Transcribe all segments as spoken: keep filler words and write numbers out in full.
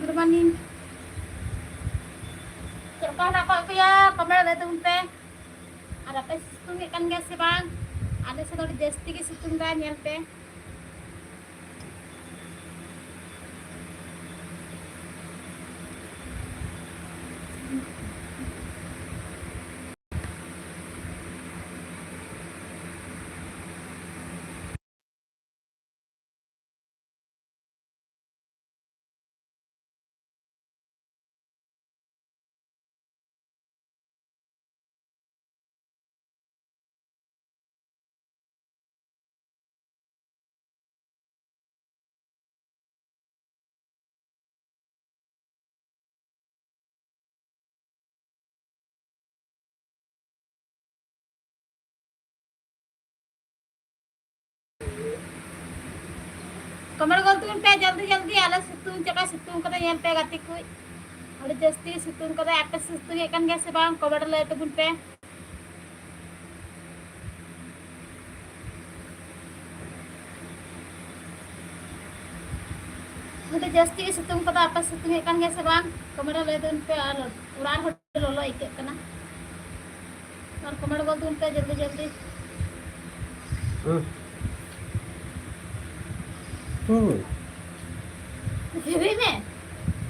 Good morning. ᱪᱮᱫ ᱞᱮᱠᱟ ᱦᱮᱱᱟᱜ ᱟᱠᱟᱫ ᱯᱮᱭᱟ? ᱠᱚᱢᱮᱱᱴ ᱞᱟᱹᱭ ᱛᱟᱵᱚᱱ ᱯᱮ᱾ ᱟᱨ ᱟᱯᱮ ᱥᱤᱛᱩᱝ ᱮᱫ ᱠᱟᱱ ᱜᱮᱭᱟ ᱥᱮ ᱵᱟᱝ? ᱟᱞᱮ ᱥᱮᱫ ᱫᱚ ᱟᱹᱰᱤ ᱡᱟᱹᱥᱛᱤ ᱜᱮ ᱥᱤᱛᱩᱝ ᱫᱟ, ᱧᱮᱞ ᱯᱮ᱾ ᱠᱚᱢᱮᱱᱴ ᱜᱚᱞ ᱛᱟᱵᱚᱱ ᱯᱮ ᱡᱚᱞᱫᱤ ᱡᱚᱞᱫᱤ, ᱟᱞᱮ ᱥᱤᱛᱩᱝ ᱪᱮᱫ ᱞᱮᱠᱟ ᱥᱤᱛᱩᱝ ᱠᱟᱫᱟ ᱧᱮᱞ ᱯᱮ ᱜᱟᱛᱮ ᱠᱚ, ᱟᱹᱰᱤ ᱡᱟᱹᱥᱛᱤ ᱥᱤᱛᱩᱝ ᱠᱟᱫᱟ᱾ ᱟᱯᱮ ᱥᱤᱛᱩᱝ ᱮᱫ ᱠᱟᱱ ᱜᱮᱭᱟ ᱥᱮ ᱵᱟᱝ? ᱠᱚᱢᱮᱱᱴ ᱞᱟᱹᱭ ᱛᱟᱵᱚᱱ ᱯᱮ᱾ ᱟᱹᱰᱤ ᱡᱟᱹᱥᱛᱤ ᱜᱮ ᱥᱤᱛᱩᱝ ᱠᱟᱫᱟ, ᱟᱯᱮ ᱥᱤᱛᱩᱝ ᱮᱫ ᱠᱟᱱ ᱜᱮᱭᱟ ᱥᱮ ᱵᱟᱝ? ᱠᱚᱢᱮᱱᱴ ᱨᱮ ᱞᱟᱹᱭ ᱛᱟᱵᱚᱱ ᱯᱮ᱾ ᱟᱨ ᱚᱲᱟᱜ ᱨᱮ ᱦᱚᱸ ᱞᱚᱞᱚ ᱟᱹᱭᱠᱟᱹᱜ ᱠᱟᱱᱟ᱾ ᱟᱨ ᱠᱚᱢᱮᱱᱴ ᱜᱚᱞ ᱛᱟᱵᱚᱱ ᱯᱮ ᱡᱚᱞᱫᱤ ᱡᱚᱞᱫᱤ᱾ ᱦᱩᱸ᱾ ᱦᱩᱸ᱾ ᱦᱤᱨᱤ ᱢᱮ᱾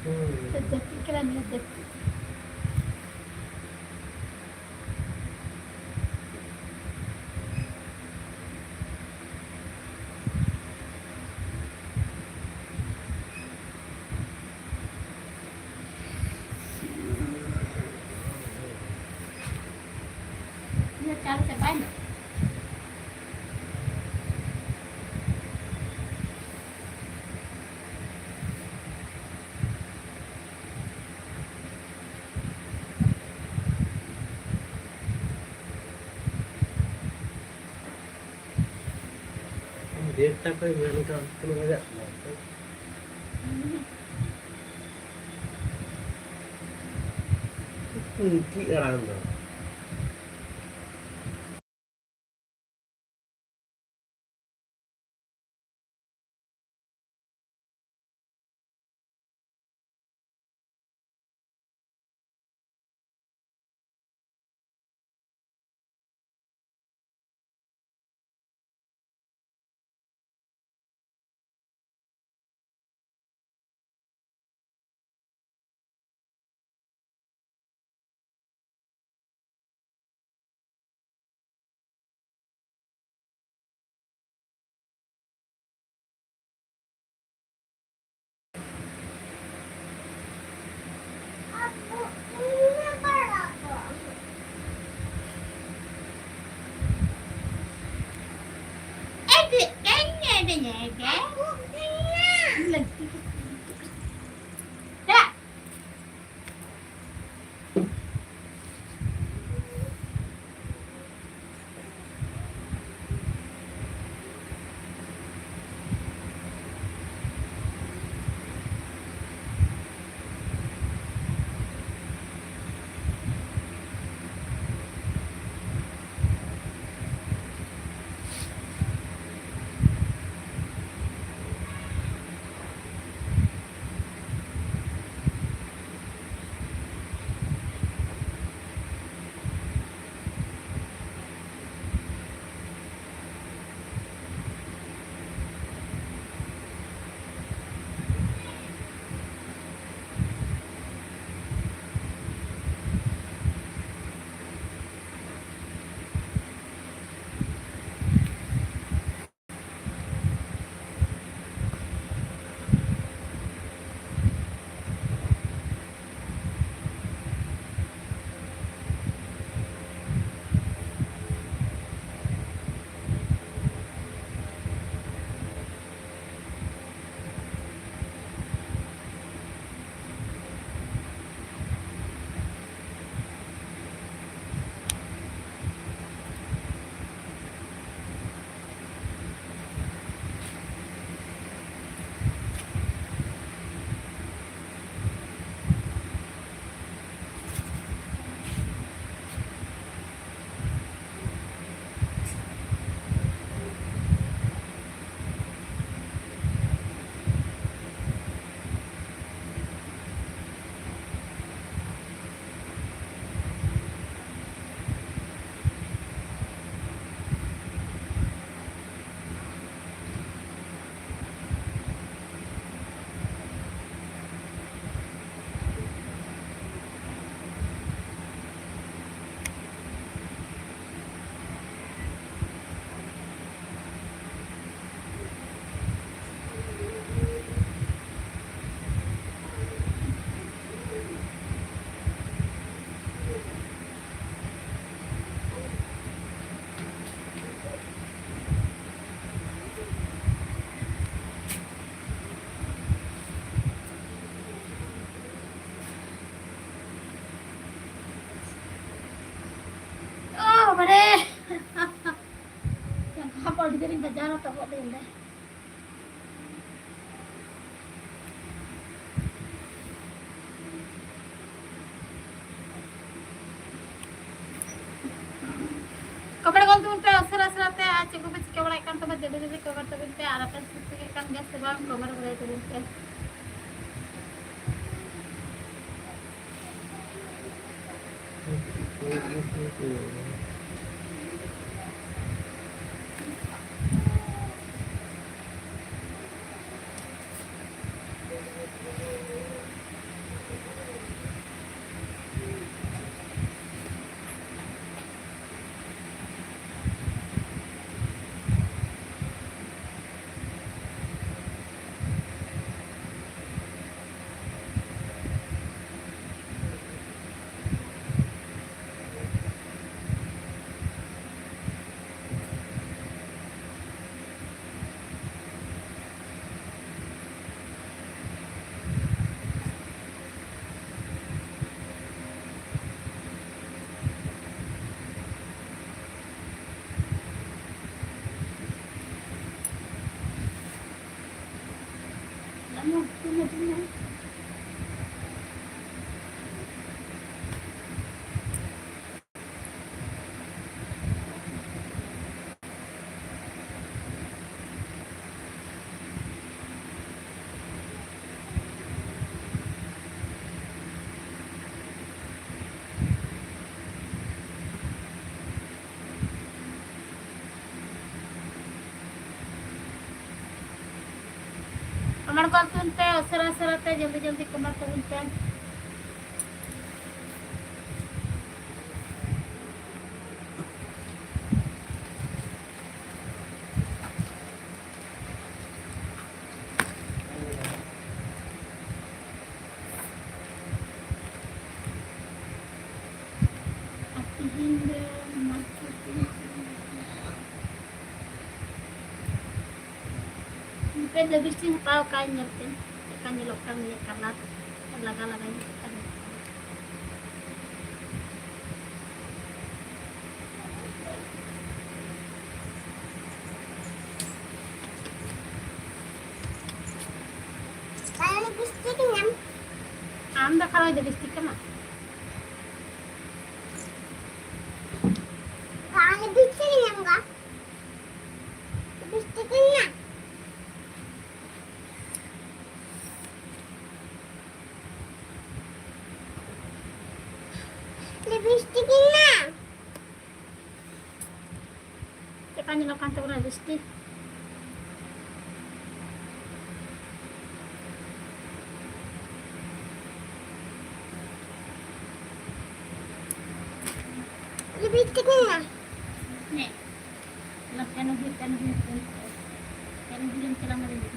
ᱦᱩᱸ᱾ ᱡᱟᱹᱯᱤᱫ ᱠᱟᱱᱟ ᱱᱤᱭᱟᱹ ᱡᱟᱹᱯᱤᱫ᱾ ᱤᱧᱟᱹᱜ ᱪᱟᱞ ᱪᱟᱵᱟᱭᱮᱱᱟ᱾ ᱰᱮᱴ ᱛᱟᱠᱚ ᱢᱮᱱ ᱠᱟᱜ ᱛᱤᱱᱟᱹᱜ ᱵᱟᱡᱟᱜ ᱠᱟᱱᱟ? ᱴᱷᱤᱠ ᱟᱲᱟᱝ ᱫᱚ᱾ ᱤᱧ ᱵᱟᱡᱟᱨ ᱦᱚᱸ ᱛᱟᱵᱚᱜ ᱫᱤᱱ ᱨᱮ᱾ ᱠᱚᱢᱮᱱᱴ ᱜᱚᱞ ᱛᱟᱵᱚᱱ ᱯᱮ ᱩᱥᱟᱹᱨᱟ ᱩᱥᱟᱹᱨᱟ ᱛᱮ, ᱟᱨ ᱪᱮᱫ ᱠᱚᱯᱮ ᱪᱤᱠᱟᱹ ᱵᱟᱲᱟᱭᱮᱫ ᱠᱟᱱ ᱛᱟᱵᱚᱱᱟ, ᱡᱚᱞᱫᱤ ᱡᱚᱞᱫᱤ ᱠᱚᱢᱮᱱᱴ ᱛᱟᱵᱚᱱ ᱯᱮ, ᱟᱨ ᱟᱯᱮ ᱥᱩᱠ ᱛᱮᱜᱮ ᱠᱟᱱ ᱜᱮᱭᱟ ᱥᱮ ᱵᱟᱝ, ᱠᱚᱢᱮᱱᱴ ᱵᱟᱲᱟᱭ ᱛᱟᱵᱚᱱ ᱯᱮ᱾ ᱠᱚᱢᱮᱱᱴ ᱠᱚ ᱛᱟᱵᱚᱱ ᱯᱮ, ᱩᱥᱟᱹᱨᱟ ᱩᱥᱟᱹᱨᱟ ᱛᱮ, ᱡᱚᱞᱫᱤ ᱡᱚᱞᱫᱤ ᱠᱚᱢᱮᱱᱴ ᱛᱟᱵᱚᱱ ᱯᱮ᱾ ᱟᱨ ᱛᱤᱦᱤᱧ ᱫᱚ ᱢᱟᱨᱪ ᱛᱤᱱᱟᱹᱜ ᱛᱟᱹᱨᱤᱠᱷ? ᱢᱤᱫᱴᱮᱱ ᱞᱤᱯᱤᱥᱴᱤᱠ ᱤᱧ ᱦᱟᱛᱟᱣ ᱠᱟᱜᱼᱟ, ᱧᱮᱞ ᱯᱮ ᱪᱮᱫ ᱞᱮᱠᱟ ᱧᱮᱞᱚᱜ ᱠᱟᱱ ᱜᱮᱭᱟ, ᱠᱟᱞᱟᱨ ᱞᱟᱜᱟ ᱞᱟᱜᱟ ᱧᱮᱞᱚᱜ ᱠᱟᱱ ᱜᱮᱭᱟ᱾ ᱟᱢ ᱫᱚ ᱠᱷᱟᱨᱟ ᱫᱚ ᱞᱤᱯᱥᱴᱤᱠ ᱠᱟᱱᱟ? ᱵᱟᱝ, ᱞᱤᱯᱥᱴᱤᱠ ᱤᱧ ᱮᱢ ᱠᱟᱜ᱾ ᱞᱤᱯᱥᱴᱤᱠ ᱤᱧ ᱮᱢ᱾ ᱞᱤᱯᱥᱴᱤᱠ ᱤᱧ ᱮᱢ᱾ ᱪᱮᱫᱠᱟ ᱧᱮᱞᱚᱜ ᱠᱟᱱ ᱛᱟᱵᱚᱱᱟ ᱞᱤᱯᱥᱴᱤᱠ? ᱞᱤᱯᱥᱴᱤᱠ ᱤᱧ ᱮᱢ᱾ ᱦᱮᱸ᱾ ᱚᱱᱟ ᱯᱮᱱ ᱦᱩᱭᱩᱜ, ᱯᱮᱱ ᱦᱩᱭᱩᱜ, ᱯᱮᱱ ᱦᱩᱭᱩᱜ, ᱯᱮᱱ ᱦᱩᱭᱩᱜ ᱪᱟᱞᱟᱣ ᱢᱟᱞᱮ ᱦᱩᱭᱩᱜ᱾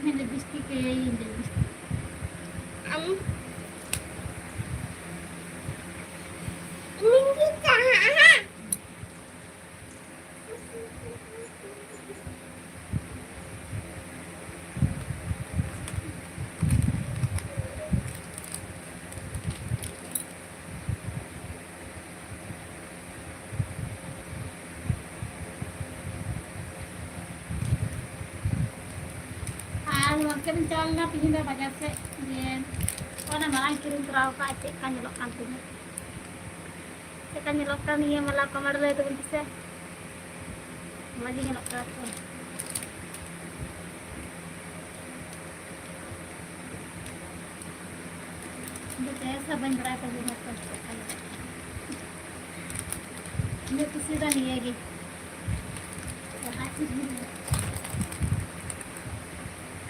ᱦᱮᱸ, ᱞᱤᱯᱥᱴᱤᱠ ᱮ, ᱤᱧ ᱞᱤᱯᱥᱴᱤᱠ᱾ ᱟᱢ? ᱤᱧ ᱪᱟᱦᱟᱜᱼᱟ᱾ ᱟᱨ ᱱᱚᱛᱮ ᱵᱚᱱ ᱪᱟᱞᱟᱣ ᱞᱮᱱᱟ ᱛᱤᱦᱤᱧ ᱫᱚ ᱵᱟᱡᱟᱨ ᱥᱮᱫ, ᱡᱮ ᱚᱱᱟ ᱢᱟᱨᱟᱝ ᱠᱤᱨᱤᱧ ᱛᱚᱨᱟᱣ ᱠᱟᱜᱼᱟ, ᱪᱮᱫ ᱞᱮᱠᱟ ᱧᱮᱞᱚᱜ ᱠᱟᱱ ᱛᱤᱧᱟ, ᱪᱮᱫ ᱞᱮᱠᱟ ᱧᱮᱞᱚᱜ ᱠᱟᱱ ᱱᱤᱭᱟᱹ ᱢᱟᱞᱟ ᱠᱚ, ᱢᱟ ᱞᱟᱹᱭ ᱛᱟᱵᱚᱱ ᱯᱮᱥᱮ, ᱢᱚᱡᱽ ᱜᱮ ᱧᱮᱞᱚᱜ ᱠᱟᱱᱟ ᱛᱚ᱾ ᱤᱧ ᱫᱚ ᱵᱮᱥ ᱦᱚᱸ ᱵᱟᱹᱧ ᱵᱟᱲᱟᱭ ᱛᱟᱵᱚᱱᱟ ᱛᱚ, ᱪᱮᱫ ᱞᱮᱠᱟ ᱧᱮᱞᱚᱜ ᱠᱟᱱᱟ᱾ ᱤᱧᱟᱹᱜ ᱠᱩᱥᱤ ᱫᱚ ᱱᱤᱭᱟᱹ ᱜᱮ᱾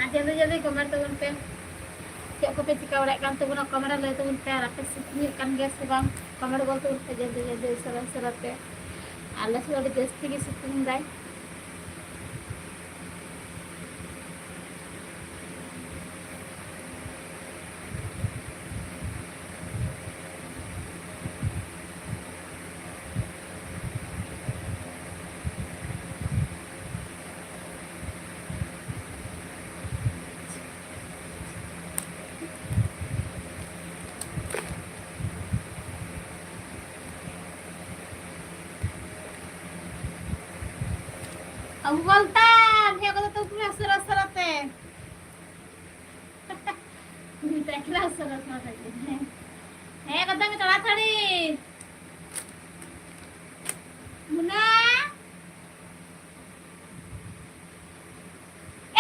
ᱟᱨ ᱡᱚᱞᱫᱤ ᱡᱚᱞᱫᱤ comment ᱛᱟᱵᱚᱱ ᱯᱮ, ᱪᱮᱫ ᱠᱚᱯᱮ ᱪᱤᱠᱟ ᱵᱟᱲᱟᱭᱮᱫ ᱠᱟᱱ ᱛᱟᱵᱚᱱᱟ, comment ᱨᱮ ᱞᱟᱹᱭ ᱛᱟᱵᱚᱱ ᱯᱮ᱾ ᱟᱨ ᱟᱯᱮ ᱥᱤᱛᱩᱝ ᱮᱫ ᱠᱟᱱ ᱜᱮᱭᱟ ᱥᱮ ᱵᱟᱝ, comment ᱜᱚᱫ ᱛᱟᱵᱚᱱ ᱯᱮ ᱡᱚᱞᱫᱤ ᱡᱚᱞᱫᱤ, ᱩᱥᱟᱹᱨᱟ ᱩᱥᱟᱹᱨᱟ ᱛᱮ᱾ ᱟᱞᱮ ᱥᱮᱫ ᱟᱹᱰᱤ ᱡᱟᱹᱥᱛᱤ ᱜᱮ ᱥᱤᱛᱩᱝ ᱫᱟᱭ᱾ ᱟᱹᱜᱩ ᱜᱚᱫ ᱛᱟᱢ, ᱦᱮᱸ, ᱜᱚᱫ ᱛᱟᱢ ᱯᱩᱨᱟᱹ ᱩᱥᱟᱹᱨᱟ ᱩᱥᱟᱹᱨᱟ ᱛᱮ᱾ ᱮᱠᱞᱟ ᱥᱚᱨᱚᱥ ᱢᱟ ᱛᱟᱹᱠᱤᱱ᱾ ᱦᱮᱸ, ᱦᱮᱸ, ᱠᱟᱛᱷᱟ ᱢᱮ ᱛᱟᱲᱟᱛᱟᱲᱤ᱾ ᱢᱩᱱᱟ᱾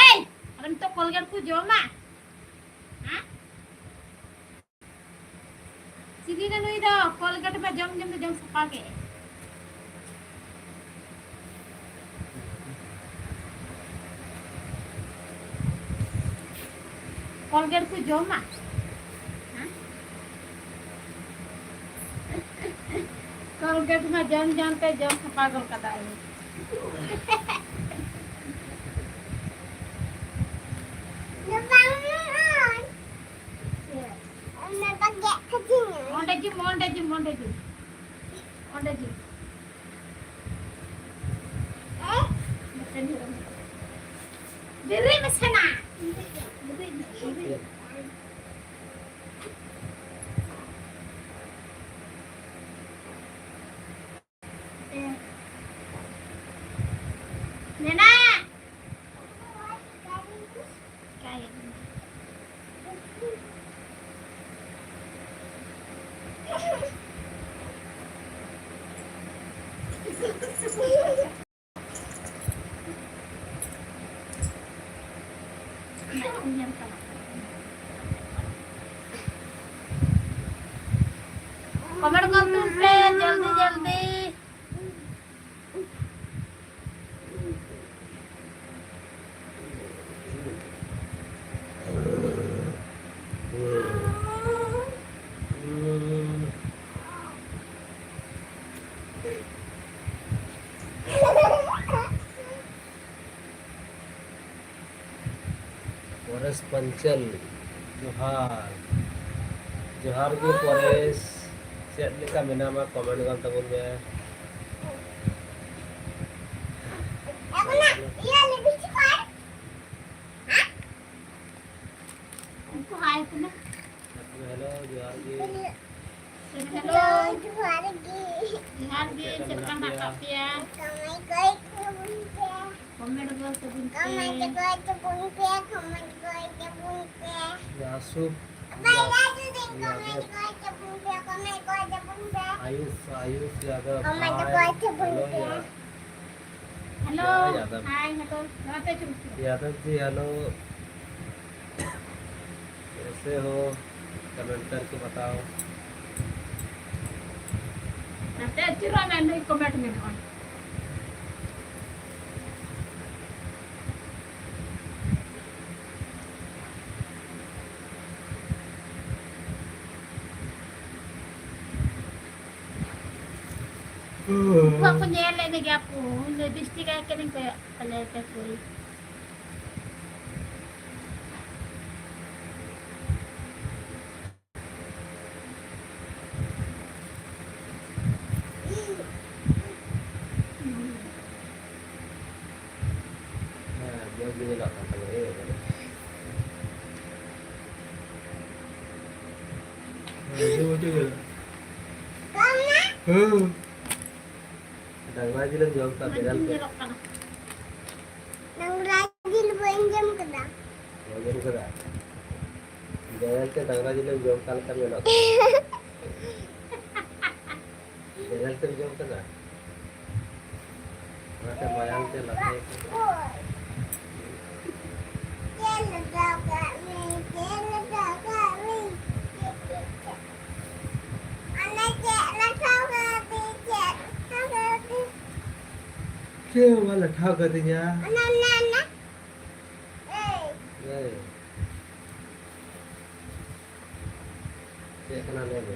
ᱮᱭ, ᱟᱨ ᱱᱤᱛᱚᱜ ᱠᱚᱞᱜᱮᱴ ᱠᱚ ᱡᱚᱢᱟ? ᱦᱮᱸ? ᱪᱤᱞᱤ ᱨᱮ ᱱᱩᱭ ᱫᱚ? ᱠᱚᱞᱜᱮᱴ ᱢᱟ ᱡᱚᱢ ᱡᱚᱢ ᱛᱮ ᱡᱚᱢ ᱥᱟᱯᱷᱟ ᱠᱮᱫ᱾ ᱠᱚᱞᱜᱮᱴ ᱠᱚ ᱡᱚᱢᱟ? ᱦᱮᱸ? ᱠᱚᱞᱜᱮᱴ ᱢᱟ ᱡᱚᱢ ᱡᱚᱢ ᱛᱮ ᱡᱚᱢ ᱥᱟᱯᱷᱟ ᱜᱚᱫ ᱠᱟᱫᱟᱭ᱾ ᱚᱸᱰᱮ ᱡᱩᱢ, ᱚᱸᱰᱮ ᱡᱩᱢ, ᱚᱸᱰᱮ ᱡᱩᱢ᱾ ᱚᱸᱰᱮ ᱡᱩᱢ᱾ ᱵᱮᱨᱮᱫ ᱢᱮ ᱥᱮᱱᱟ᱾ ᱵᱮᱨᱮᱫ ᱢᱮ, ᱵᱮᱨᱮᱫ ᱢᱮ᱾ ᱢᱮᱱᱟ᱾ Comment ᱠᱚ ᱛᱩᱞ ᱯᱮ, ᱡᱚᱞᱫᱤ ᱡᱚᱞᱫᱤ᱾ ᱯᱚᱨᱮᱥ ᱯᱟᱧᱪᱟᱞ, ᱡᱚᱦᱟᱨ᱾ ᱡᱚᱦᱟᱨ ᱜᱮ ᱯᱚᱨᱮᱥ, ᱪᱮᱫ ᱞᱮᱠᱟ ᱢᱮᱱᱟᱢᱟ? Comment ᱜᱟᱱ ᱛᱟᱵᱚᱱ ᱢᱮ᱾ ᱩᱱᱠᱩ ᱦᱟᱭ ᱠᱟᱱᱟ᱾ ᱦᱮᱞᱳ, ᱡᱚᱦᱟᱨ ᱜᱮ᱾ ᱦᱮᱞᱳ, ᱡᱚᱦᱟᱨ ᱜᱮ᱾ ᱡᱚᱦᱟᱨ ᱜᱮ, ᱪᱮᱫ ᱞᱮᱠᱟ ᱢᱮᱱᱟᱜ ᱟᱠᱟᱫ ᱯᱮᱭᱟ? ᱠᱟᱹᱢᱤ ᱠᱚᱭ ᱛᱟᱵᱚᱱ ᱯᱮ᱾ Comment ᱜᱚᱫ ᱛᱟᱵᱚᱱ ᱯᱮ᱾ Comment ᱜᱚᱫ ᱛᱟᱵᱚᱱ ᱯᱮ, comment ᱜᱚᱫ ᱛᱟᱵᱚᱱ ᱯᱮ᱾ ᱡᱟᱦᱟᱸ ᱥᱩᱠ ᱵᱟᱭ ᱞᱟᱹᱭ ᱫᱤᱧ, ᱠᱚᱢᱮᱱᱴ ᱠᱚ ᱪᱟᱵᱚᱱ ᱯᱮ, ᱠᱚᱢᱮᱱᱴ ᱠᱚ ᱪᱟᱵᱚᱱ ᱯᱮ᱾ ᱟᱭᱩᱥ, ᱟᱭᱩᱥ ᱭᱟᱫᱚᱵ, ᱠᱚᱢᱮᱱᱴ ᱠᱚ ᱦᱟᱭ, ᱪᱟᱵᱚᱱ ᱦᱮᱞᱳ ᱯᱮ᱾ ᱭᱟ᱾ ᱦᱮᱞᱳ, ᱡᱚᱦᱟᱨ ᱭᱟᱫᱚᱵ᱾ ᱦᱟᱭ, ᱦᱮᱞᱳ, ᱱᱚᱛᱮ ᱪᱩᱯ ᱪᱩᱯ᱾ ᱭᱟᱫᱚᱵ ᱡᱤ, ᱦᱮᱞᱳ᱾ कैसे हो? कमेंट करके बताओ। ᱱᱚᱛᱮ ᱟᱹᱪᱩᱨᱚᱜ ᱢᱮ, ᱱᱩᱭ ᱠᱚᱢᱮᱱᱴ ᱢᱮ ᱱᱚᱜᱼᱚᱭ᱾ ᱩᱱᱠᱩᱣᱟᱜ ᱠᱚ ᱧᱮᱞ ᱞᱮᱫ ᱜᱮᱭᱟ ᱠᱚ, ᱤᱧ ᱫᱚ ᱵᱤᱥᱴᱤ ᱜᱟᱭ ᱠᱟᱹᱱᱟᱹᱧ ᱠᱚᱭᱚᱜ ᱛᱟᱞᱮ ᱯᱮ ᱠᱩᱲᱤ᱾ ᱦᱮᱸ, ᱢᱚᱡᱽ ᱜᱮ ᱧᱮᱞᱚᱜ ᱠᱟᱱ ᱛᱟᱢᱟ, ᱦᱮᱸ᱾ ᱦᱮᱸ, ᱟᱹᱰᱤ ᱢᱚᱡᱽ ᱜᱮ ᱧᱮᱞᱚᱜ ᱠᱟᱱᱟ᱾ ᱦᱮᱸ᱾ ᱰᱟᱝᱨᱟ ᱡᱤᱞᱮᱢ ᱡᱚᱢ ᱠᱟᱜ ᱢᱚᱡᱽ ᱵᱮᱨᱮᱞ ᱜᱮ ᱛᱮ? ᱧᱮᱞᱚᱜ ᱠᱟᱱᱟ᱾ ᱰᱟᱝᱨᱟ ᱡᱤᱞ ᱵᱟᱹᱧ ᱡᱚᱢ ᱠᱟᱫᱟ᱾ ᱵᱟᱢ ᱡᱚᱢ ᱠᱟᱫᱟ? ᱵᱮᱨᱮᱞ ᱛᱮ ᱰᱟᱝᱨᱟ ᱡᱤᱞᱮᱢ ᱡᱚᱢ ᱠᱟᱜ ᱞᱮᱠᱟ ᱧᱮᱞᱚᱜ ᱠᱟᱱᱟ᱾ ᱵᱮᱨᱮᱞ ᱛᱮᱢ ᱡᱚᱢ ᱠᱟᱫᱟ? ᱚᱱᱟᱛᱮ ᱢᱟᱭᱟᱢ ᱛᱮ ᱞᱟᱴᱷᱟᱭ ᱠᱟᱱᱟ᱾ ᱪᱮᱫ ᱦᱚᱸ ᱵᱟᱭ ᱞᱟᱴᱷᱟ ᱠᱟᱫᱤᱧᱟ᱾ ᱮᱭ᱾ ᱪᱮᱫ ᱠᱟᱱᱟ ᱞᱟᱹᱭ ᱢᱮ?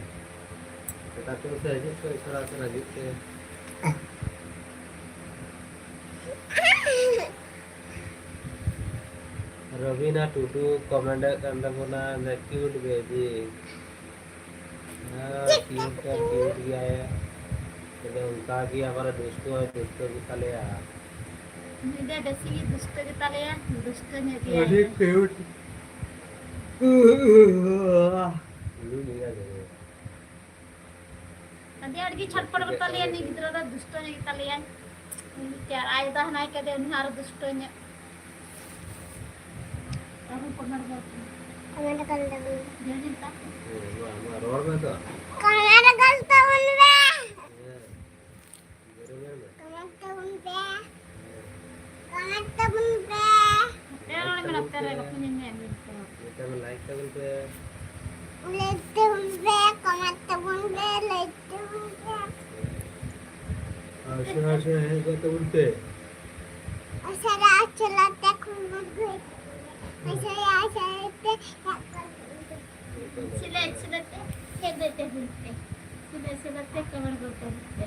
ᱥᱮᱛᱟ ᱛᱩ ᱥᱮ ᱦᱤᱡᱩᱜ ᱯᱮ, ᱩᱥᱟᱹᱨᱟ ᱩᱥᱟᱹᱨᱟ ᱦᱤᱡᱩᱜ ᱯᱮ᱾ ᱨᱚᱵᱤᱱᱟ ᱴᱩᱰᱩ ᱠᱚᱢᱮᱱᱴ ᱮᱫ ᱠᱟᱱ ᱛᱟᱵᱚᱱᱟ, the cute baby᱾ ᱦᱮᱸ, ᱠᱤᱭᱩᱴ ᱫᱚ ᱠᱤᱭᱩᱴ ᱜᱮᱭᱟᱭ᱾ ᱛᱚᱵᱮ ᱚᱱᱠᱟ ᱜᱮ ᱟᱵᱟᱨ ᱫᱩᱥᱴᱚ ᱦᱚᱸᱭ ᱫᱩᱥᱴᱚ ᱜᱮᱛᱟᱞᱮᱭᱟ᱾ ᱩᱱᱤ ᱫᱚ ᱵᱮᱥᱤ ᱜᱮ ᱫᱩᱥᱴᱚ ᱜᱮᱛᱟᱞᱮᱭᱟ, ᱫᱩᱥᱴᱚ ᱧᱚᱜ ᱜᱮᱭᱟᱭ᱾ ᱟᱹᱰᱤ ᱠᱤᱭᱩᱴ᱾ ᱦᱩᱸ, ᱱᱤᱭᱟᱹ ᱜᱮ᱾ ᱟᱹᱰᱤ ᱟᱸᱴ ᱜᱮ ᱪᱷᱟᱴᱯᱚᱴ ᱜᱮᱛᱟᱞᱮᱭᱟ ᱱᱩᱭ ᱜᱤᱫᱽᱨᱟᱹ ᱫᱚ, ᱫᱩᱥᱴᱚ ᱧᱚᱜ ᱜᱮᱛᱟᱞᱮᱭᱟᱭ᱾ ᱩᱱᱤ ᱟᱨ ᱟᱭ ᱫᱟ ᱦᱮᱱᱟᱭ ᱠᱟᱫᱮᱭᱟ, ᱩᱱᱤ ᱦᱚᱸ ᱟᱨᱚ ᱫᱩᱥᱴᱚ ᱧᱚᱜ᱾ ᱟᱨᱦᱚᱸ ᱠᱚᱢᱮᱱᱴ ᱵᱟᱲᱟᱭ ᱯᱮ᱾ ᱠᱚᱢᱮᱱᱴ ᱜᱚᱞ ᱛᱟᱵᱚᱱ ᱯᱮ᱾ ᱦᱮᱸ, ᱢᱟ, ᱢᱟ, ᱨᱚᱲ ᱢᱮ ᱛᱚ᱾ ᱠᱚᱢᱮᱱᱴ ᱜᱚᱞ ᱛᱟᱵᱚᱱ ᱯᱮ᱾ ᱦᱮᱸ, ᱡᱳᱨᱮ ᱢᱮᱱ ᱢᱮ᱾ ᱠᱚᱢᱮᱱᱴ ᱛᱟᱵᱚᱱ ᱯᱮ᱾ ᱦᱮᱸ᱾ ᱠᱚᱢᱮᱱᱴ ᱛᱟᱵᱚᱱ ᱯᱮ᱾ ᱱᱚᱛᱮ ᱨᱚᱲ ᱢᱮ, ᱱᱚᱛᱮ ᱨᱮ ᱵᱟᱠᱚ ᱧᱮᱞ ᱧᱟᱢ ᱢᱮ᱾ ᱢᱮᱛᱟᱭ ᱢᱮ, ᱞᱟᱭᱤᱠ ᱛᱟᱵᱚᱱ ᱯᱮ᱾ ᱞᱟᱭᱤᱠ ᱛᱟᱵᱚᱱ ᱯᱮ, ᱠᱚᱢᱮᱱᱴ ᱛᱟᱵᱚᱱ ᱯᱮ, ᱞᱟᱭᱤᱠ ᱛᱟᱵᱚᱱ ᱯᱮ᱾ ᱟᱨ ᱥᱮᱬᱟ ᱥᱮᱬᱟ ᱦᱮᱡ ᱠᱚᱜ ᱛᱟᱵᱚᱱ ᱯᱮ᱾ ᱟᱥᱟᱲᱟ ᱟᱥᱟᱲᱟ ᱛᱮ ᱠᱷᱩᱞ ᱢᱩᱞ ᱦᱩᱭ᱾ ᱟᱥᱟᱲᱟ ᱟᱥᱟᱲᱟ ᱛᱮ ᱦᱮᱡ ᱠᱚᱜ ᱛᱟᱵᱚᱱ ᱯᱮ᱾ ᱥᱤᱞᱟᱹᱭ ᱥᱤᱞᱟᱹᱭ ᱛᱮ ᱦᱮᱡ ᱫᱚ ᱛᱟᱵᱚᱱ ᱯᱮ᱾ ᱥᱤᱞᱟᱹᱭ ᱥᱤᱞᱟᱹᱭ ᱛᱮ ᱠᱚᱢᱮᱱᱴ ᱜᱚᱫ ᱛᱟᱵᱚᱱ ᱯᱮ᱾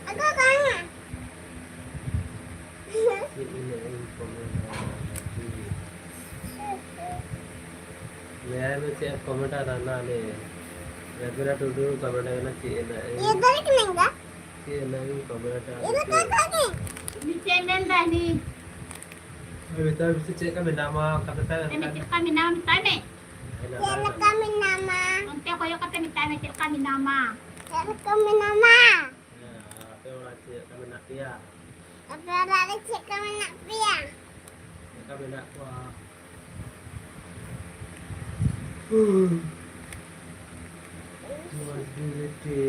ᱟᱫᱚ ᱵᱟᱝᱟ᱾ ᱪᱮᱫ ᱤᱱᱟᱹᱜ ᱤᱧ ᱠᱚᱢᱮᱱᱴᱟ? ᱞᱟᱹᱭᱟᱭ ᱢᱮ ᱪᱮᱫ ᱮᱢ ᱠᱚᱢᱮᱱᱴᱟ, ᱨᱟᱱᱟ ᱞᱮ᱾ ᱨᱟᱵᱤᱱᱟ ᱴᱩᱰᱩ ᱠᱚᱢᱮᱱᱴ ᱠᱟᱱᱟ, ᱪᱮᱫ ᱤᱱᱟᱹᱜ ᱤᱧ, ᱤᱭᱟᱹ ᱫᱚ ᱞᱮᱠᱟ ᱢᱮᱱᱫᱟ᱾ ᱪᱮᱫ ᱤᱱᱟᱹᱜ ᱤᱧ ᱠᱚᱢᱮᱱᱴᱟ? ᱤᱭᱟᱹ ᱫᱚ ᱪᱮᱫ? ᱠᱟᱠᱟ ᱜᱮ᱾ ᱩᱱᱤ ᱪᱮᱫ ᱮ ᱢᱮᱱᱫᱟ, ᱩᱱᱤ? ᱟᱨ ᱢᱮᱛᱟᱭ ᱢᱮ ᱥᱮ ᱪᱮᱫ ᱞᱮᱠᱟ ᱢᱮᱱᱟᱢᱟ, ᱚᱱᱠᱟ ᱢᱮᱛᱟᱭ ᱢᱮ, ᱢᱮᱛᱟᱭ ᱢᱮ, ᱪᱮᱫ ᱞᱮᱠᱟ ᱢᱮᱱᱟᱢᱟ, ᱢᱮᱛᱟᱭ ᱢᱮ᱾ ᱦᱮᱱᱟᱜ ᱪᱮᱫ ᱞᱮᱠᱟ ᱢᱮᱱᱟᱢᱟ? ᱚᱱᱛᱮ ᱠᱚᱭᱚᱜ ᱠᱟᱛᱮ ᱢᱮᱛᱟᱭ ᱢᱮ, ᱪᱮᱫ ᱞᱮᱠᱟ ᱢᱮᱱᱟᱢᱟ? ᱪᱮᱫ ᱞᱮᱠᱟ ᱢᱮᱱᱟᱢᱟ? ᱦᱮᱸ, ᱟᱨ ᱟᱯᱮ ᱚᱲᱟᱜ ᱪᱮᱫ ᱞᱮᱠᱟ ᱢᱮᱱᱟᱜ ᱯᱮᱭᱟ? ᱟᱯᱮ ᱚᱲᱟᱜ ᱨᱮ ᱪᱮᱫ ᱞᱮᱠᱟ ᱢᱮᱱᱟᱜ ᱯᱮᱭᱟ? ᱪᱮᱫ ᱞᱮᱠᱟ ᱢᱮᱱᱟᱜ ᱠᱚᱣᱟ? ᱢᱚᱡᱽ ᱜᱮ ᱵᱤᱴᱤ᱾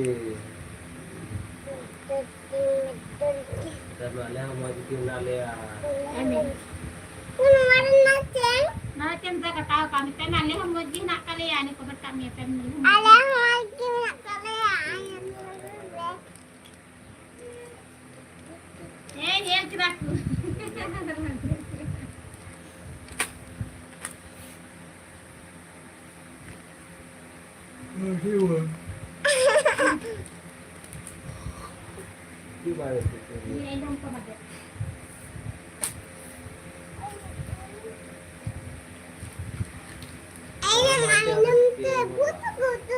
ᱛᱟᱦᱞᱮ ᱟᱞᱮ ᱦᱚᱸ ᱢᱚᱡᱽ ᱜᱮ ᱢᱮᱱᱟᱜ ᱞᱮᱭᱟ᱾ ᱱᱚᱣᱟ ᱨᱮᱱᱟᱜ ᱪᱮᱱ? ᱱᱚᱣᱟ ᱪᱮᱱ ᱫᱚ ᱠᱟᱴᱟᱣ ᱠᱟᱱ ᱛᱮ, ᱟᱞᱮ ᱦᱚᱸ ᱢᱚᱡᱽ ᱜᱮ ᱦᱮᱱᱟᱜ ᱠᱟᱜ ᱞᱮᱭᱟ, ᱟᱞᱮ ᱠᱚ ᱢᱮᱛᱟᱜ ᱢᱮᱭᱟ, family ᱦᱚᱸ ᱢᱚᱡᱽ ᱟᱞᱮ ᱜᱮ᱾ ᱦᱚᱸ ᱢᱚᱡᱽ ᱜᱮ ᱢᱮᱱᱟᱜ ᱠᱟᱜ ᱞᱮᱭᱟ᱾ ᱦᱮᱸ, ᱧᱮᱞ ᱠᱮᱫᱟ ᱠᱚ᱾ ᱟᱹᱰᱤ ᱢᱚᱡᱽ᱾ ᱪᱮᱫ ᱵᱟᱭ ᱨᱟᱹᱯᱩᱫ ᱠᱟᱱᱟ? ᱱᱤᱭᱟᱹ ᱮᱠᱫᱚᱢ ᱠᱚ ᱵᱟᱡᱮ᱾ ᱟᱭᱳ, ᱟᱭᱳ, ᱛᱮ ᱵᱩᱛ ᱵᱩᱛ᱾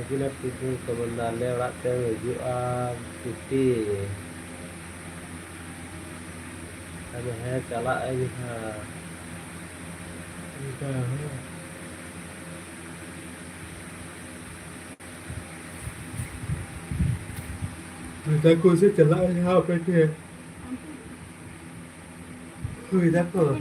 ᱜᱤᱞᱟᱹ ᱴᱩᱰᱩ ᱠᱚ ᱢᱮᱱᱫᱟ, "ᱟᱞᱮ ᱚᱲᱟᱜ ᱛᱮᱢ ᱦᱤᱡᱩᱜᱼᱟ ᱵᱤᱴᱤ?" ᱟᱫᱚ ᱦᱮᱸ, ᱪᱟᱞᱟᱜ ᱟᱹᱧ ᱦᱟᱸᱜ᱾ ᱚᱱᱠᱟ ᱦᱚᱸ᱾ ᱢᱮᱛᱟ ᱠᱚ ᱥᱮ ᱪᱟᱞᱟᱜ ᱟᱹᱧ ᱦᱟᱸᱜ ᱟᱯᱮ ᱴᱷᱮᱱ᱾ ᱦᱩᱭ ᱫᱟᱠᱚ᱾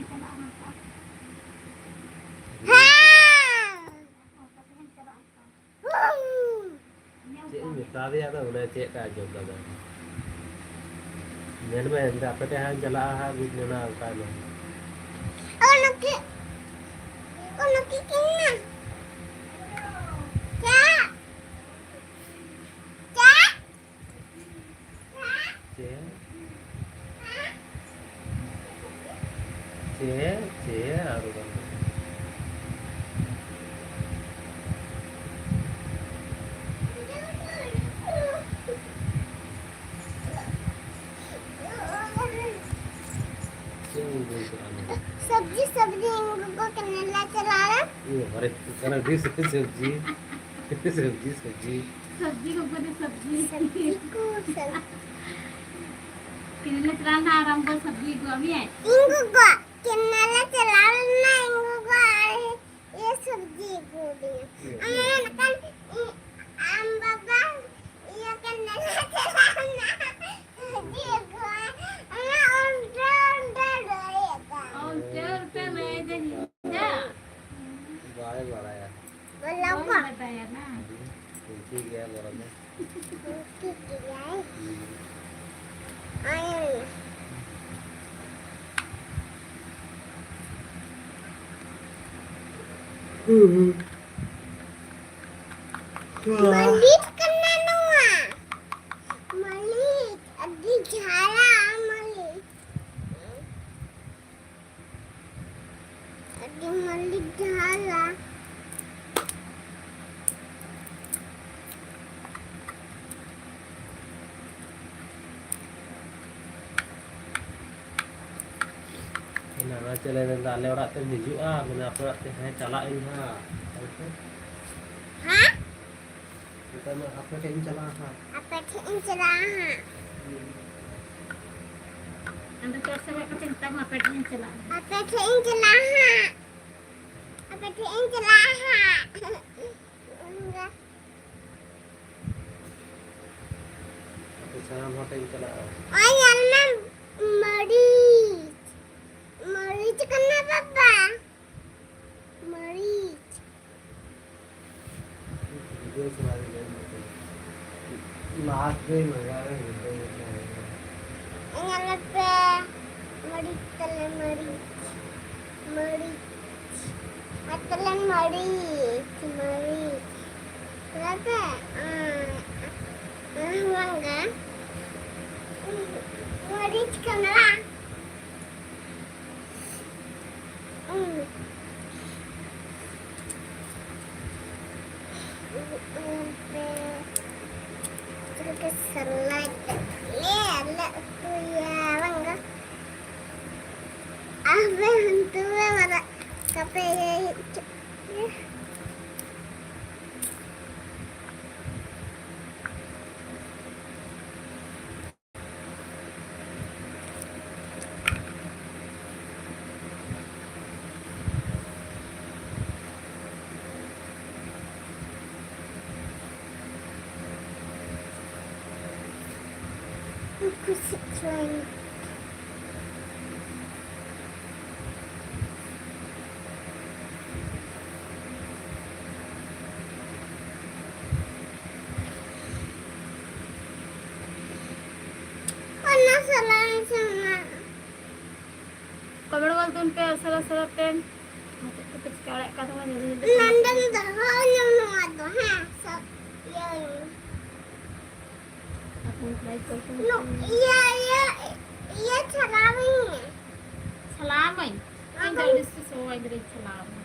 ᱪᱮᱫ ᱤᱧ ᱢᱮᱛᱟ ᱫᱮᱭᱟ, ᱟᱫᱚ ᱩᱱᱤ ᱪᱮᱫ ᱠᱟᱭ ᱟᱸᱡᱚᱢ ᱠᱟᱫᱟ? ᱢᱮᱱ ᱢᱮ, ᱮᱱᱛᱮ ᱟᱯᱮ ᱴᱷᱮᱱ ᱦᱟᱸᱜ ᱤᱧ ᱪᱟᱞᱟᱜᱼᱟ ᱦᱟᱸᱜ, ᱵᱩᱡᱽ ᱢᱮ ᱱᱟ, ᱚᱱᱠᱟᱭ ᱢᱮ᱾ ᱚᱱᱟ ᱠᱤ, ᱚᱱᱟ ᱠᱤ ᱠᱤᱱᱟ? ᱪᱮᱫ? ᱪᱮᱫ? ᱪᱮᱫ? ᱪᱮᱫ? ᱪᱮᱫ? ᱪᱮᱫ? ᱟᱨ ᱵᱟᱝ᱾ ᱪᱮᱫ ᱮᱢ ᱵᱩᱡᱷᱟᱹᱣᱟ ᱟᱢ? ᱥᱚᱵᱽᱡᱤ, ᱥᱚᱵᱽᱡᱤ, ᱤᱧ ᱜᱚᱜᱚ ᱠᱮᱱᱮᱞ ᱞᱮ ᱪᱟᱞᱟᱣ ᱞᱮᱱ᱾ ᱤᱭᱟᱹ, ᱵᱟᱵᱟᱨᱮ, ᱚᱠᱟᱨᱮ ᱟᱹᱰᱤ ᱥᱚᱵᱽᱡᱤ? ᱥᱚᱵᱽᱡᱤ, ᱥᱚᱵᱽᱡᱤ᱾ ᱥᱚᱵᱽᱡᱤ ᱜᱚᱜᱚ ᱫᱚ ᱥᱚᱵᱽᱡᱤ᱾ ᱥᱚᱵᱽᱡᱤ ᱠᱚ, ᱥᱚᱵᱽ- ᱠᱮᱱᱮᱞ ᱞᱮ ᱪᱟᱞᱟᱣ ᱞᱮᱱᱟ ᱟᱨ ᱟᱢ ᱫᱚ ᱥᱚᱵᱽᱡᱤ ᱟᱹᱜᱩᱣᱟᱜ ᱢᱮᱭᱟᱭ? ᱤᱧ ᱜᱚᱜᱚ ᱠᱮᱱᱮᱞ ᱞᱮ ᱪᱟᱞᱟᱣ ᱞᱮᱱᱟ, ᱤᱧ ᱜᱚᱜᱚ ᱟᱨ ᱤᱭᱟᱹ ᱥᱚᱵᱽᱡᱤ ᱟᱹᱜᱩ ᱟᱹᱫᱤᱧᱟ᱾ ᱤᱭᱟᱹ᱾ ᱟᱨ ᱢᱮᱱᱠᱷᱟᱱ ᱤ-, ᱟᱢ ᱵᱟᱵᱟ ᱤᱭᱟᱹ ᱠᱮᱱᱮᱞ ᱞᱮ ᱪᱟᱞᱟᱣ ᱞᱮᱱᱟ, ᱥᱚᱵᱽᱡᱤ ᱟᱹᱜᱩᱣᱟᱜ, ᱚᱱᱟ ᱚᱱᱰᱨᱟ ᱚᱱᱰᱨᱟ ᱞᱟᱹᱭᱮᱫ ᱠᱟᱱ᱾ ᱚᱱᱰᱨᱟ ᱚᱱᱰᱨᱟ ᱞᱟᱹᱭ ᱫᱟᱭ, ᱦᱤᱡᱩᱜᱼᱟ᱾ ᱵᱟᱭ ᱵᱟᱲᱟᱭᱟ᱾ ᱵᱚᱞᱚ ᱠᱚ᱾ ᱵᱟᱭ ᱵᱟᱰᱟᱭᱟ ᱱᱟ᱾ ᱦᱩᱸ, ᱴᱷᱤᱠ ᱜᱮᱭᱟ, ᱵᱚᱞᱚ ᱢᱮ᱾ ᱴᱷᱤᱠ ᱜᱮᱭᱟ᱾ ᱦᱩᱸ᱾ ᱟᱭ᱾ ᱦᱩᱸ᱾ ᱢᱟᱹᱨᱤᱪ ᱠᱟᱱᱟ ᱱᱚᱣᱟ᱾ ᱢᱟᱹᱨᱤᱪ, ᱟᱹᱰᱤ ᱡᱷᱟᱞᱟ ᱢᱟᱹᱨᱤᱪ᱾ ᱟᱹᱰᱤ ᱢᱟᱹᱨᱤᱪ ᱡᱷᱟᱞᱟ᱾ ᱮᱱᱟᱝ ᱪᱮᱫ ᱞᱮ ᱢᱮᱱᱫᱟ, ᱟᱞᱮ ᱚᱲᱟᱜ ᱛᱮᱢ ᱦᱤᱡᱩᱜᱼᱟ? ᱢᱟᱱᱮ ᱟᱯᱮ ᱚᱲᱟᱜ ᱛᱮ, ᱦᱮᱸ, ᱪᱟᱞᱟᱜ ᱟᱹᱧ ᱦᱟᱸᱜ᱾ ᱦᱮᱸ? ᱟᱯᱮ ᱴᱷᱮᱱ ᱤᱧ ᱪᱟᱞᱟᱜᱼᱟ ᱦᱟᱸᱜ᱾ ᱟᱯᱮ ᱴᱷᱮᱱ ᱤᱧ ᱪᱟᱞᱟᱜᱼᱟ ᱦᱟᱸᱜ᱾ ᱟᱫᱚ ᱪᱚᱴ ᱥᱟᱵ ᱠᱟᱛᱮ ᱢᱮᱛᱟᱢ, ᱟᱯᱮ ᱴᱷᱮᱱ ᱤᱧ ᱪᱟᱞᱟᱜᱼᱟ᱾ ᱟᱯᱮ ᱴᱷᱮᱱ ᱤᱧ ᱪᱟᱞᱟᱜᱼᱟ ᱦᱟᱸᱜ᱾ ᱟᱯᱮ ᱴᱷᱮᱱ ᱤᱧ ᱪᱟᱞᱟᱜᱼᱟ ᱦᱟᱸᱜ᱾ ᱟᱯᱮ ᱥᱟᱱᱟᱢ ᱦᱚᱲ ᱴᱷᱮᱱ ᱤᱧ ᱪᱟᱞᱟᱜᱼᱟ᱾ ᱳᱭ ᱧᱮᱞ ᱢᱮ, ᱢᱟᱹᱨᱤᱪ᱾ ᱢᱟᱹᱨᱤᱪ ᱠᱟᱱᱟ ᱵᱟᱵᱟ᱾ ᱢᱟᱹᱨᱤᱪ᱾ ᱵᱷᱤᱰᱤᱭᱳ ᱥᱟᱱᱟ ᱞᱤᱧᱟ ᱤᱧ ᱫᱚ᱾ ᱞᱟᱦᱟ ᱛᱮᱫᱚᱧ ᱞᱟᱜᱟᱣ ᱞᱮᱫ ᱵᱷᱤᱰᱤᱭᱳ ᱥᱟᱱᱟ ᱞᱤᱧᱟ᱾ ᱧᱮᱞ ᱯᱮ, ᱢᱟᱹᱨᱤᱪ ᱛᱟᱞᱮ, ᱢᱟᱹᱨᱤᱪ, ᱢᱟᱹᱨᱤᱪ, ᱟᱨ ᱛᱟᱞᱮ ᱢᱟᱹᱨᱤᱪ, ᱢᱟᱹᱨᱤᱪ᱾ ᱧᱮᱞ ᱯᱮ, ᱟᱸ, ᱟᱸ, ᱵᱟᱝ ᱜᱮ᱾ ᱢᱟᱹᱨᱤᱪ ᱠᱟᱱᱟ᱾ ᱥᱟᱞᱟᱭ ᱠᱟᱛᱮ ᱞᱮ ᱩᱛᱩᱭᱟ, ᱵᱟᱝ ᱫᱚ? ᱟᱯᱮ ᱦᱟᱱᱛᱮ ᱨᱮ ᱢᱟᱨᱟᱜ ᱠᱟᱛᱮ ᱤᱭᱟᱹ ᱦᱮᱡ ᱠᱟᱛᱮ᱾ ᱚᱱᱟ ᱥᱟᱞᱟᱜ ᱤᱧ ᱥᱟᱱᱟ᱾ ᱠᱚᱢᱮᱱᱴ ᱚᱞ ᱛᱟᱵᱚᱱ ᱯᱮ ᱩᱥᱟᱹᱨᱟ ᱩᱥᱟᱹᱨᱟ ᱛᱮ᱾ ᱪᱮᱫ ᱠᱚᱯᱮ ᱪᱤᱠᱟᱹ ᱵᱟᱲᱟᱭᱮᱫ ᱠᱟᱱ ᱛᱟᱵᱚᱱᱟ ᱡᱚᱞᱫᱤ ᱡᱚᱞᱫᱤ ᱛᱮ ᱠᱚᱢᱮᱱᱴ ᱱᱚᱰᱮᱢ ᱛᱟᱵᱚᱱ ᱯᱮ᱾ ᱫᱚᱦᱚ ᱧᱟᱢ ᱱᱚᱣᱟ ᱫᱚ, ᱦᱮᱸ, ᱥᱟᱵ ᱤᱭᱟᱹ᱾ ᱟᱯᱮ ᱞᱟᱭᱤᱠ ᱠᱚ ᱠᱚ ᱱᱚ-, ᱤᱭᱟᱹ, ᱤᱭᱟᱹ, ᱤᱭᱟᱹ ᱪᱷᱟᱞᱟᱣᱤᱧ ᱢᱮ᱾ ᱪᱷᱟᱞᱟᱣ ᱢᱟᱹᱧ᱾ ᱤᱧ ᱫᱚ ᱟᱹᱰᱤ ᱥᱚᱢᱚᱭ ᱫᱷᱚᱨᱮᱧ ᱪᱷᱟᱞᱟᱣ ᱢᱟ᱾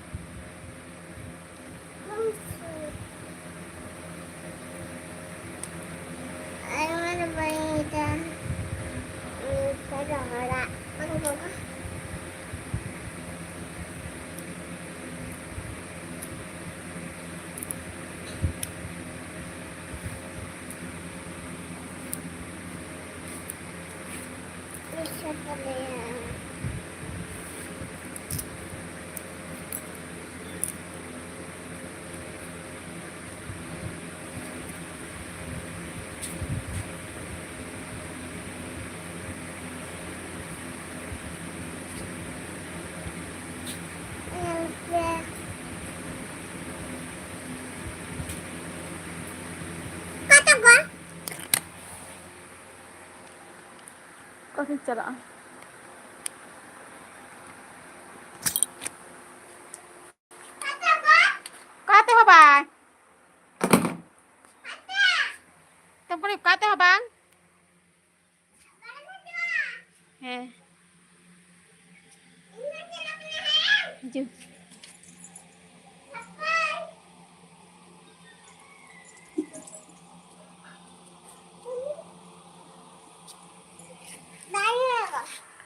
ᱚᱠᱟᱛᱮᱧ ᱪᱟᱞᱟᱜᱼᱟ? ᱚᱠᱟ ᱛᱮᱦᱚᱸ ᱵᱟᱝ᱾ ᱛᱚᱢᱯᱚᱞᱤ, ᱚᱠᱟ ᱛᱮᱦᱚᱸ ᱵᱟᱝ᱾ ᱦᱮᱸ᱾ ᱦᱤᱡᱩᱜ᱾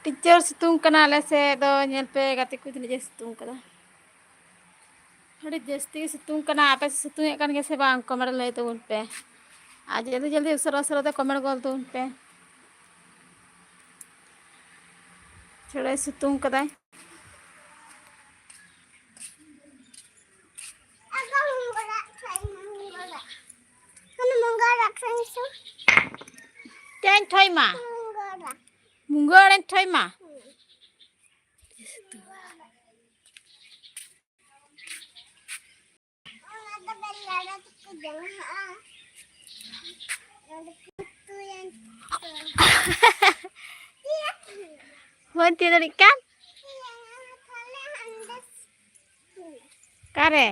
ᱟᱹᱰᱤ ᱡᱳᱨ ᱥᱤᱛᱩᱝ ᱠᱟᱱᱟ ᱟᱞᱮ ᱥᱮᱫ ᱫᱚ, ᱧᱮᱞ ᱯᱮ ᱜᱟᱛᱮ ᱠᱚ, ᱛᱤᱱᱟᱹᱜ ᱡᱳᱨ ᱥᱤᱛᱩᱝ ᱠᱟᱱᱟ᱾ ᱟᱹᱰᱤ ᱡᱟᱹᱥᱛᱤ ᱜᱮ ᱥᱤᱛᱩᱝ ᱠᱟᱱᱟ᱾ ᱟᱯᱮ ᱥᱮᱫ ᱥᱤᱛᱩᱝ ᱮᱫ ᱠᱟᱱ ᱜᱮᱭᱟ ᱥᱮ ᱵᱟᱝ? ᱠᱚᱢᱮᱱᱴ ᱨᱮ ᱞᱟᱹᱭ ᱛᱟᱵᱚᱱ ᱯᱮ᱾ ᱟᱨ ᱡᱚᱞᱫᱤ ᱡᱚᱞᱫᱤ ᱩᱥᱟᱹᱨᱟ ᱩᱥᱟᱹᱨᱟ ᱛᱮ ᱠᱚᱢᱮᱱᱴ ᱜᱚᱫ ᱛᱟᱵᱚᱱ ᱯᱮ᱾ ᱪᱷᱟᱲᱟᱭ ᱥᱤᱛᱩᱝ ᱠᱟᱫᱟᱭ᱾ ᱪᱮᱫ ᱤᱧ ᱴᱷᱚᱭ ᱢᱟ? ᱢᱩᱱᱜᱟᱹ ᱟᱲᱟᱜ ᱤᱧ ᱴᱷᱚᱭ ᱢᱟ? ᱵᱟᱹᱧ ᱛᱤᱭᱳᱜ ᱫᱟᱲᱮᱭᱟᱜ ᱠᱟᱱ᱾ ᱚᱠᱟᱨᱮ?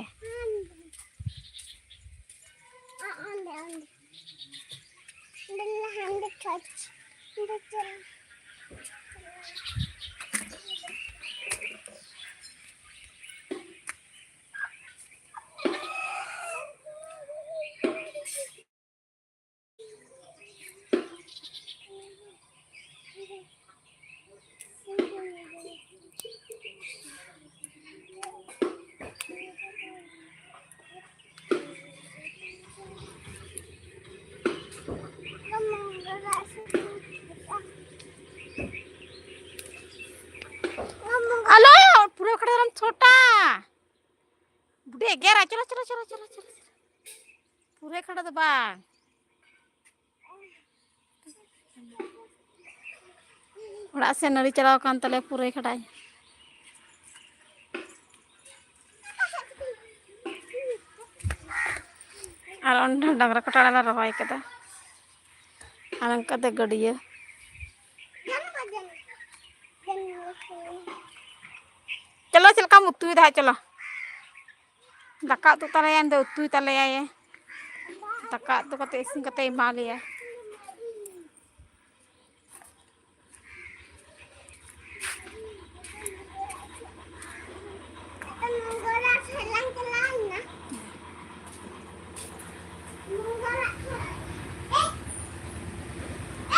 ᱵᱟᱝ᱾ ᱚᱲᱟᱜ ᱥᱮᱱ ᱟᱹᱰᱤ ᱪᱟᱞᱟᱣ ᱟᱠᱟᱱ ᱛᱟᱞᱮᱭᱟ ᱯᱩᱨᱟᱹᱭ ᱠᱷᱟᱰᱟᱭ᱾ ᱟᱨ ᱚᱸᱰᱮ ᱰᱟᱝᱨᱟ ᱠᱟᱴᱟ ᱞᱮ ᱨᱚᱦᱚᱭ ᱠᱟᱫᱟ᱾ ᱟᱨ ᱚᱱᱠᱟ ᱫᱚ ᱜᱟᱹᱰᱭᱟᱹ᱾ ᱪᱚᱞᱚ, ᱪᱮᱫ ᱞᱮᱠᱟᱢ ᱩᱛᱩᱭᱮᱫᱟ ᱦᱟᱸᱜ? ᱪᱚᱞᱚ, ᱫᱟᱠᱟ ᱩᱛᱩ ᱛᱟᱞᱮᱭᱟᱭ, ᱩᱛᱩᱭ ᱛᱟᱞᱮᱭᱟᱭ᱾ ᱫᱟᱠᱟ ᱩᱛᱩ ᱠᱟᱛᱮ, ᱤᱥᱤᱱ ᱠᱟᱛᱮ ᱮᱢᱟ ᱞᱮᱭᱟ᱾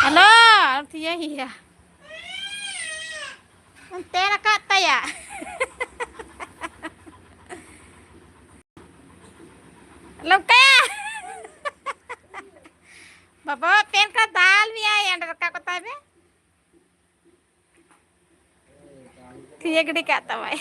ᱦᱮᱞᱳ, ᱟᱨ ᱛᱤᱭᱟᱹ ᱦᱤᱭᱟ᱾ ᱚᱱᱛᱮ ᱨᱟᱠᱟᱵ ᱛᱟᱭᱟ᱾ ᱞᱚᱝᱠᱟ᱾ ᱵᱟᱵᱟ, ᱯᱮᱱ ᱠᱟᱨᱰ ᱫᱟᱞ ᱢᱮᱭᱟᱭ, ᱚᱸᱰᱮ ᱨᱟᱠᱟᱵ ᱠᱟᱛᱟᱭ ᱢᱮ᱾ ᱛᱷᱤᱭᱟᱹ ᱜᱤᱰᱤ ᱠᱟᱜ ᱛᱟᱢᱟᱭ᱾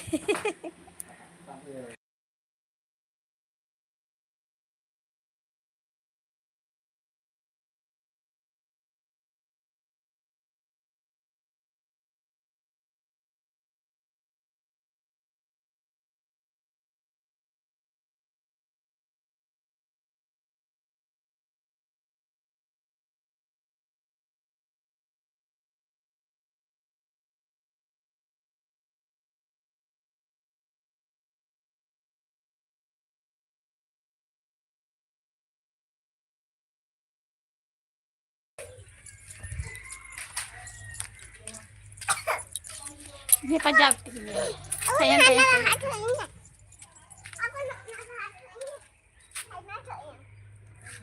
ᱱᱤᱭᱟᱹ ᱯᱟᱸᱡᱟ ᱠᱟᱛᱮ ᱜᱮ ᱢᱮᱱᱟᱜᱼᱟ᱾ ᱛᱟᱭᱚᱢ, ᱛᱟᱭᱚᱢ, ᱛᱟᱭᱚᱢ᱾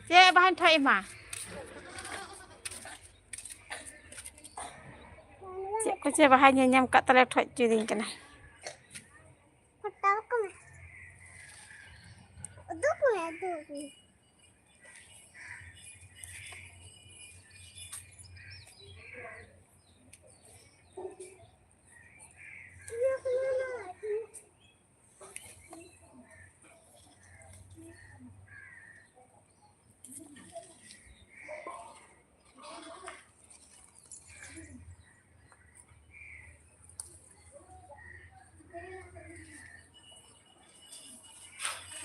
ᱪᱮᱫ ᱵᱟᱦᱟᱧ ᱴᱷᱚᱡ ᱟᱢᱟ? ᱪᱮᱫ ᱠᱚᱪᱚ ᱵᱟᱦᱟᱧ ᱧᱮᱞ ᱧᱟᱢ ᱠᱟᱜ ᱛᱟᱞᱮ, ᱴᱷᱚᱡ ᱦᱚᱪᱚᱭᱫᱤᱧ ᱠᱟᱱᱟ᱾ ᱯᱷᱳᱴᱳ ᱠᱚ ᱢᱮ᱾ ᱩᱫᱩᱜ ᱢᱮ, ᱩᱫᱩᱜ ᱢᱮ᱾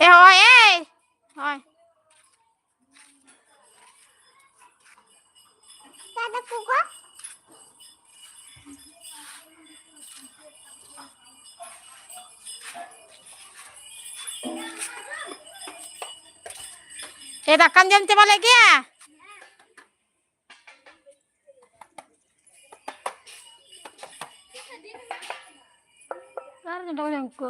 ᱮ ᱦᱳᱭ, ᱮᱭ᱾ ᱦᱳᱭ᱾ ᱫᱟᱫᱟ ᱯᱩᱜᱚ᱾ ᱮ, ᱫᱟᱠᱟᱢ ᱡᱚᱢ ᱪᱟᱵᱟ ᱞᱮᱫ ᱜᱮᱭᱟ? ᱟᱨ ᱱᱚᱰᱮ ᱩᱱᱠᱩ᱾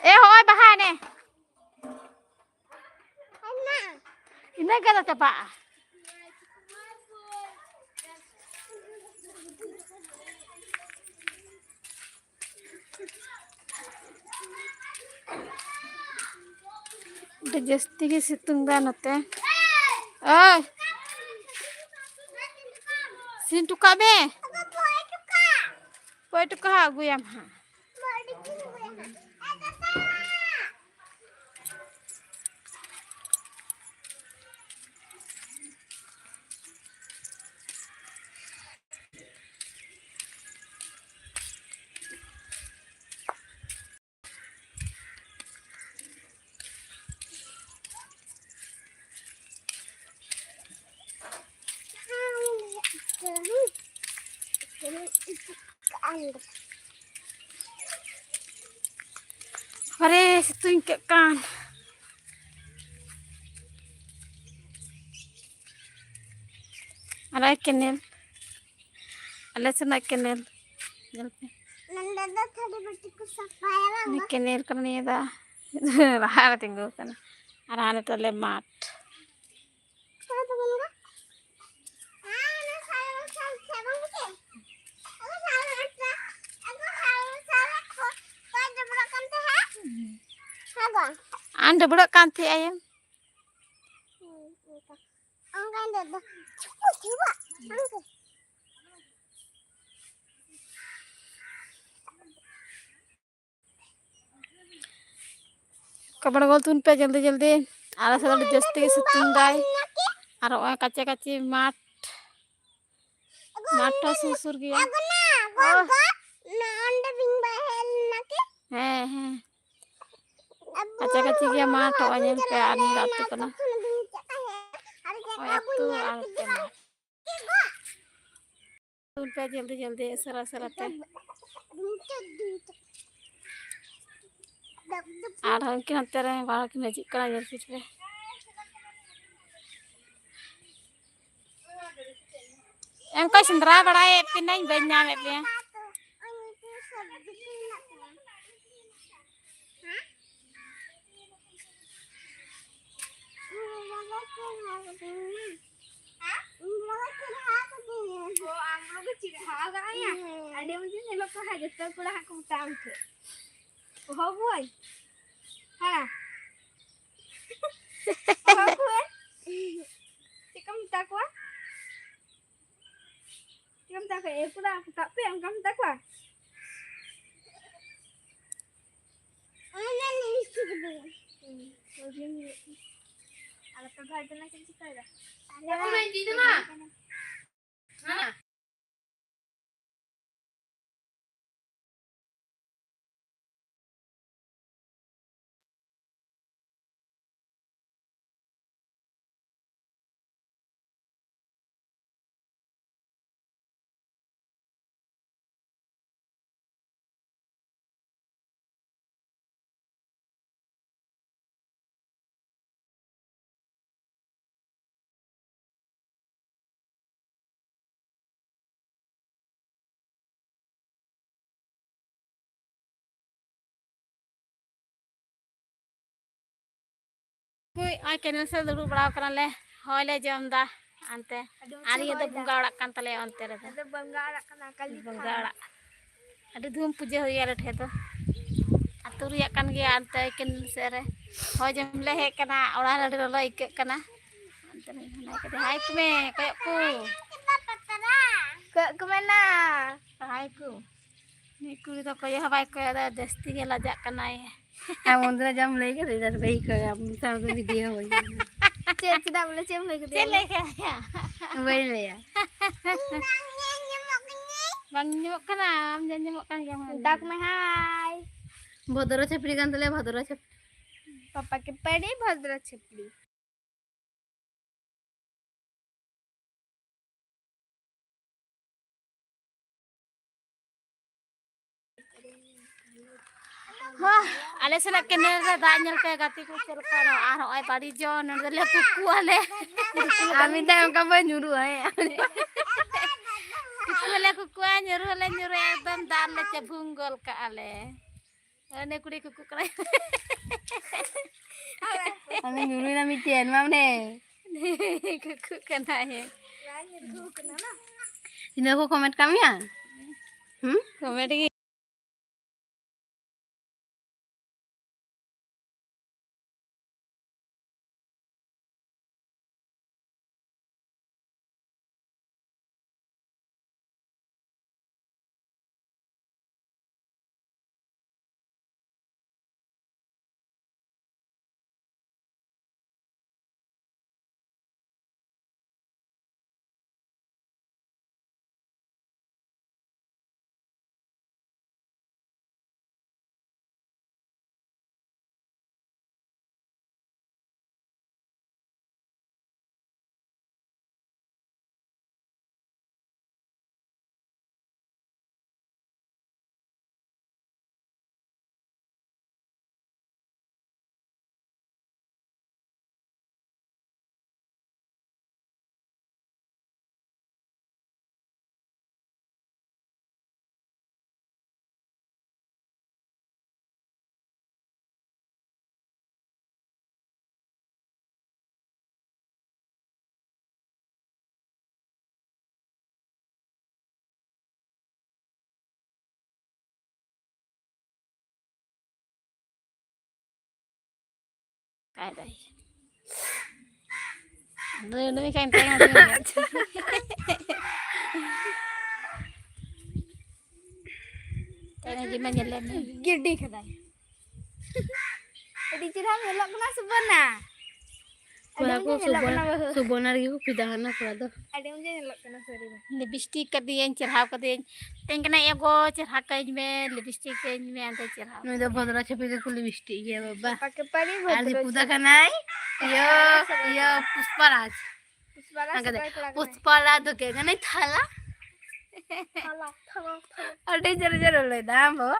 ᱮ, ᱦᱚᱸᱜᱼᱚᱭ ᱵᱟᱦᱟ ᱮᱱᱮ᱾ ᱤᱱᱟᱹ ᱜᱮ ᱫᱚ ᱪᱟᱵᱟᱜᱼᱟ᱾ ᱟᱹᱰᱤ ᱡᱟᱹᱥᱛᱤ ᱜᱮ ᱥᱤᱛᱩᱝ ᱫᱟ ᱱᱚᱛᱮ᱾ ᱳᱭ, ᱥᱤᱱ ᱦᱚᱴᱚ ᱠᱟᱜ ᱢᱮ᱾ ᱚᱠᱚᱭ ᱦᱚᱴᱚ ᱠᱟᱜᱼᱟ? ᱟᱹᱜᱩᱭᱟᱢ ᱦᱟᱸᱜ᱾ ᱟᱨᱮ ᱥᱤᱛᱩᱝ ᱟᱹᱭᱠᱟᱹᱜ ᱠᱟᱱ᱾ ᱟᱨ ᱟᱭ ᱠᱮᱱᱮᱞ, ᱟᱞᱮ ᱥᱮᱱᱟᱜ ᱠᱮᱱᱮᱞ ᱧᱮᱞ ᱯᱮ᱾ ᱱᱚᱸᱰᱮ ᱫᱚ ᱛᱷᱟᱹᱨᱤ ᱵᱟᱹᱴᱤ ᱠᱚ ᱥᱟᱯᱷᱟᱭᱟ, ᱵᱟᱝ? ᱱᱤᱭᱟᱹ ᱠᱮᱱᱮᱞ ᱠᱟᱱᱟ, ᱱᱤᱭᱟᱹ ᱫᱚ ᱞᱟᱦᱟ ᱨᱮ ᱛᱤᱸᱜᱩ ᱠᱟᱱᱟ᱾ ᱟᱨ ᱦᱟᱱᱮ ᱛᱟᱞᱮ ᱢᱟᱴᱷ᱾ ᱟᱢ ᱰᱟᱹᱵᱽᱨᱟᱹᱜ ᱠᱟᱱ ᱛᱟᱦᱮᱸᱜ ᱟᱭᱮᱢ? ᱠᱟᱯᱲ ᱜᱚᱞ ᱛᱩᱱ ᱯᱮ ᱡᱚᱞᱫᱤ ᱡᱚᱞᱫᱤ᱾ ᱟᱞᱮ ᱥᱮᱫ ᱫᱚ ᱟᱹᱰᱤ ᱡᱟᱹᱥᱛᱤ ᱜᱮ ᱥᱤᱛᱩᱝ ᱫᱟᱭ᱾ ᱟᱨ ᱱᱚᱜᱼᱚᱭ ᱠᱟᱪᱮ ᱠᱟᱪᱮ ᱢᱟᱴᱷ, ᱢᱟᱴᱷ ᱦᱚᱸ ᱥᱩᱨ ᱥᱩᱨ ᱜᱮᱭᱟ᱾ ᱚᱸᱰᱮ ᱵᱤᱧ ᱵᱟᱭ ᱦᱮᱡ ᱞᱮᱱᱟ ᱠᱤ? ᱦᱮᱸ, ᱦᱮᱸ᱾ ᱠᱟᱪᱟ ᱠᱟᱪᱤ ᱜᱮᱭᱟ ᱢᱟᱴᱷ, ᱦᱚᱸᱜᱼᱚᱭ ᱧᱮᱞ ᱯᱮ, ᱟᱨ ᱱᱤᱭᱟᱹ ᱟᱹᱛᱩ ᱠᱟᱱᱟ᱾ ᱦᱳᱭ, ᱟᱹᱛᱩ ᱟᱨ ᱱᱚᱛᱮ ᱢᱟᱴᱷ᱾ ᱫᱩᱞ ᱯᱮ ᱡᱚᱞᱫᱤ ᱡᱚᱞᱫᱤ, ᱩᱥᱟᱹᱨᱟ ᱩᱥᱟᱹᱨᱟ ᱛᱮ᱾ ᱟᱨᱦᱚᱸ ᱩᱱᱠᱤᱱ ᱦᱟᱱᱛᱮ ᱨᱮ ᱵᱟᱨ ᱦᱚᱲ ᱠᱤᱱ ᱦᱤᱡᱩᱜ ᱠᱟᱱᱟ, ᱧᱮᱞ ᱯᱮ᱾ ᱮᱢ ᱠᱚ ᱥᱮᱸᱫᱽᱨᱟ ᱵᱟᱲᱟᱭᱮᱫ ᱯᱮᱭᱟᱧ, ᱵᱟᱹᱧ ᱧᱟᱢᱮᱫ ᱯᱮᱭᱟ᱾ ᱚ, ᱟᱢ ᱵᱟᱵᱟ ᱪᱮᱫ ᱦᱟᱣ ᱠᱟᱱᱟ ᱭᱟ? ᱦᱮᱸ᱾ ᱟᱹᱰᱤ ᱢᱚᱡᱽ ᱤᱧ ᱧᱮᱞᱚᱜ ᱠᱟᱱᱟ, ᱡᱚᱛᱚ ᱠᱚᱲᱟ ᱦᱟᱸᱜ ᱠᱚ ᱢᱮᱛᱟᱜ ᱟᱢ ᱠᱷᱟᱡ᱾ ᱚᱦᱚ ᱵᱳᱭ᱾ ᱦᱮᱸ᱾ ᱚᱦᱚ ᱵᱳᱭ᱾ ᱪᱮᱫ ᱠᱚ ᱢᱮᱛᱟ ᱠᱚᱣᱟ? ᱪᱮᱫ ᱠᱚ ᱢᱮᱛᱟ ᱠᱚᱣᱟ? ᱮ ᱠᱚᱲᱟ, ᱠᱟᱜ ᱯᱮ, ᱚᱱᱠᱟ ᱢᱮᱛᱟ ᱠᱚᱣᱟ? ᱦᱩᱸ, ᱦᱩᱰᱤᱧ ᱜᱮ᱾ ᱟᱨ ᱟᱯᱮ ᱵᱷᱟᱭ ᱛᱟᱞᱟ ᱪᱮᱫ ᱮᱢ ᱪᱤᱠᱟᱹᱭᱮᱫᱟ? ᱟᱞᱮ ᱵᱷᱟᱭ ᱛᱟᱞᱟ᱾ ᱦᱳᱭ, ᱟᱨ ᱠᱮᱱᱮᱞ ᱥᱮᱫ ᱫᱩᱲᱩᱵ ᱵᱟᱲᱟ ᱟᱠᱟᱱᱟᱞᱮ, ᱦᱚᱭ ᱞᱮ ᱡᱚᱢ ᱮᱫᱟ᱾ ᱦᱟᱱᱛᱮ ᱟᱹᱰᱤ ᱢᱚᱡᱽ ᱟᱨ ᱮ ᱤᱭᱟᱹ ᱫᱚ ᱦᱚᱭ ᱫᱟ᱾ ᱵᱚᱸᱜᱟ ᱚᱲᱟᱜ ᱠᱟᱱ ᱛᱟᱞᱮᱭᱟ ᱚᱱᱛᱮ ᱨᱮᱫᱚ᱾ ᱟᱫᱚ ᱵᱚᱸᱜᱟ ᱚᱲᱟᱜ ᱠᱟᱱᱟ, ᱠᱟᱹᱞᱤ ᱵᱚᱸᱜᱟ ᱛᱷᱟᱱ᱾ ᱚᱲᱟᱜ᱾ ᱟᱹᱰᱤ ᱫᱷᱩᱢ ᱯᱩᱡᱟᱹ ᱦᱩᱭᱩᱜᱼᱟ ᱟᱞᱮ ᱴᱷᱮᱱ ᱫᱚ᱾ ᱟᱹᱛᱩ ᱨᱮᱭᱟᱜ ᱠᱟᱱ ᱜᱮᱭᱟ, ᱚᱱᱛᱮ ᱠᱮᱱᱮᱞ ᱥᱮᱫ ᱨᱮ᱾ ᱦᱚᱭ ᱡᱚᱢ ᱞᱮ ᱦᱮᱡ ᱟᱠᱟᱱᱟ, ᱚᱲᱟᱜ ᱨᱮ ᱟᱹᱰᱤ ᱞᱚᱞᱚ ᱟᱹᱭᱠᱟᱹᱜ ᱠᱟᱱᱟ᱾ ᱚᱱᱛᱮ ᱨᱮ ᱢᱮᱱᱟᱭ ᱠᱟᱫᱮᱭᱟ᱾ ᱦᱟᱭ ᱠᱚ ᱢᱮ, ᱠᱚᱭᱚᱜ ᱠᱚ᱾ ᱠᱚᱭᱚᱜ ᱠᱚ ᱢᱮᱱᱟ᱾ ᱦᱟᱭ ᱠᱚ᱾ ᱱᱩᱭ ᱠᱩᱲᱤ ᱫᱚ ᱠᱚᱭᱚᱜ ᱦᱚᱸ ᱵᱟᱭ ᱠᱚᱭᱚᱜ ᱮᱫᱟ, ᱡᱟᱹᱥᱛᱤ ᱜᱮ ᱞᱟᱡᱟᱜ ᱠᱟᱱᱟᱭ᱾ ᱟᱢ ᱚᱱᱛᱮ ᱨᱮ ᱡᱟᱢ ᱞᱟᱹᱭ ᱠᱮᱫᱟ, ᱤᱧ ᱫᱚ ᱵᱟᱹᱧ ᱠᱚᱭᱚᱜᱟ, ᱟᱢ ᱥᱟᱶ ᱫᱚ ᱵᱷᱤᱰᱤᱭᱳ ᱦᱚᱸ ᱵᱟᱹᱧ ᱧᱮᱞᱟ᱾ ᱪᱮᱫ, ᱪᱮᱫᱟᱜ ᱵᱚᱞᱮ, ᱪᱮᱫ ᱮᱢ ᱞᱟᱹᱭ ᱠᱮᱫᱟ? ᱪᱮᱫ ᱞᱟᱹᱭ ᱠᱮᱫᱟ? ᱵᱟᱹᱧ ᱞᱟᱹᱭᱟ᱾ ᱵᱟᱝ ᱧᱟᱢᱚᱜ ᱠᱟᱱᱟ, ᱟᱢ ᱡᱟ ᱧᱟᱢᱚᱜ ᱠᱟᱱ ᱜᱮᱭᱟᱢ᱾ ᱢᱮᱛᱟ ᱠᱚ ᱢᱮ ᱦᱟᱭ᱾ ᱵᱷᱚᱫᱨᱚ ᱪᱷᱟᱹᱯᱲᱤ ᱠᱟᱱ ᱛᱟᱞᱮᱭᱟ, ᱵᱷᱚᱫᱨᱚ ᱪᱷᱟᱹᱯᱲᱤ᱾ ᱯᱟᱯᱟ ᱠᱮ ᱯᱟᱲᱮ ᱵᱷᱚᱫᱨᱚ ᱪᱷᱟᱹᱯᱲᱤ᱾ ᱦᱚᱸ, ᱟᱞᱮ ᱥᱮᱱᱟᱜ ᱠᱮᱱᱮᱞ ᱨᱮ ᱫᱟᱜ ᱧᱮᱞ ᱯᱮ ᱜᱟᱛᱮ ᱠᱚ ᱪᱮᱫ ᱞᱮᱠᱟ ᱟᱨ ᱦᱚᱸᱜᱼᱚᱭ ᱵᱟᱹᱲᱤᱡᱚᱜ ᱱᱚᱰᱮ ᱞᱮ ᱠᱩᱠᱩ ᱟᱞᱮ᱾ ᱟᱨ ᱢᱤᱫ ᱫᱷᱟᱣ ᱚᱱᱠᱟ ᱵᱟᱹᱧ ᱧᱩᱨᱩᱜᱼᱟ, ᱦᱮᱸ᱾ ᱠᱩᱠᱩ ᱦᱚᱸᱞᱮ ᱠᱩᱠᱩᱜᱼᱟ, ᱧᱩᱨᱩ ᱦᱚᱸᱞᱮ ᱧᱩᱨᱩᱜᱼᱟ, ᱮᱠᱫᱚᱢ ᱫᱟᱜ ᱞᱮ ᱪᱟᱵᱷᱩᱝ ᱜᱚᱞ ᱠᱟᱜᱼᱟ ᱞᱮ᱾ ᱚᱱᱮ ᱠᱩᱲᱤ ᱠᱩᱠᱩ ᱠᱟᱱᱟᱭ᱾ ᱟᱢᱮ ᱧᱩᱨᱩᱭᱱᱟ ᱢᱤᱫᱴᱮᱱ, ᱢᱟ ᱚᱸᱰᱮ᱾ ᱠᱩᱠᱩ ᱠᱟᱱᱟᱭ᱾ ᱤᱱᱟᱹ ᱠᱚ comment ᱠᱟᱜ ᱢᱮᱭᱟ? ᱦᱩᱸ? Comment ᱜᱮ᱾ ᱠᱟᱭ ᱫᱟᱭ᱾ ᱱᱩᱭ, ᱱᱩᱭ ᱠᱷᱟᱱ ᱛᱟᱭᱚᱢ ᱨᱮ ᱢᱮᱱᱟᱭᱟ᱾ ᱛᱟᱭᱚᱢ ᱨᱮ ᱢᱟ ᱧᱮᱞ ᱞᱮ ᱢᱮ᱾ ᱜᱤᱰᱤ ᱠᱟᱫᱟᱭ᱾ ᱟᱹᱰᱤ ᱪᱮᱦᱨᱟᱢ ᱧᱮᱞᱚᱜ ᱠᱟᱱᱟ ᱥᱩᱵᱚᱨᱱᱟ᱾ ᱠᱚᱲᱟ ᱠᱚ ᱧᱮᱞᱚᱜ ᱠᱟᱱᱟ ᱵᱟᱹᱦᱩ᱾ ᱥᱩᱵᱚᱨᱱᱟ ᱨᱮᱜᱮ ᱠᱚ ᱯᱷᱤᱫᱟ ᱠᱟᱱᱟ ᱠᱚᱲᱟ ᱫᱚ᱾ ᱟᱹᱰᱤ ᱢᱚᱡᱽ ᱧᱮᱞᱚᱜ ᱠᱟᱱᱟ ᱥᱟᱹᱨᱤ ᱜᱮ᱾ ᱞᱤᱯᱤᱥᱴᱤᱠ ᱠᱟᱫᱤᱭᱟᱹᱧ, ᱪᱮᱨᱦᱟᱣ ᱠᱟᱫᱤᱭᱟᱹᱧ᱾ ᱢᱮᱛᱟᱹᱧ ᱠᱟᱱᱟᱭ, "ᱮ ᱜᱚ, ᱪᱮᱨᱦᱟ ᱠᱟᱹᱧ ᱢᱮ, ᱞᱤᱯᱤᱥᱴᱤᱠ ᱠᱟᱹᱧ ᱢᱮ, ᱟᱫᱚ ᱪᱮᱨᱦᱟ᱾" ᱱᱩᱭ ᱫᱚ ᱵᱷᱚᱫᱨᱚ ᱪᱷᱟᱯᱨᱤ ᱜᱮᱠᱚ ᱞᱤᱯᱤᱥᱴᱤᱠ ᱜᱮᱭᱟ ᱵᱟᱵᱟ᱾ ᱯᱟᱠᱮ ᱯᱟᱨᱤ ᱟᱨ ᱵᱷᱚᱫᱨᱚ ᱫᱤᱠᱩ ᱫᱚ ᱪᱷᱟᱯᱨᱤ᱾ ᱠᱟᱱᱟᱭ ᱤᱭᱟᱹ, ᱤᱭᱟᱹ, ᱯᱩᱥᱯᱟᱨᱟᱡᱽ᱾ ᱯᱩᱥᱯᱟᱨᱟᱡᱽ ᱦᱟᱸᱜᱟ ᱫᱚ᱾ ᱥᱩᱯᱟᱨ ᱠᱚᱲᱟ ᱠᱟᱱᱟᱭ᱾ ᱯᱩᱥᱯᱟᱨᱟᱡᱽ ᱫᱚ ᱠᱮ ᱠᱟᱱᱟᱭ? ᱛᱷᱟᱞᱟ᱾ ᱛᱷᱟᱞᱟ, ᱛᱷᱟᱞᱟ, ᱛᱷᱟᱞᱟ᱾ ᱟᱹᱰᱤ ᱡᱳᱨ ᱡᱳᱨ ᱞᱟᱹᱭ ᱫᱟ ᱟᱢ ᱵᱟᱵᱟ᱾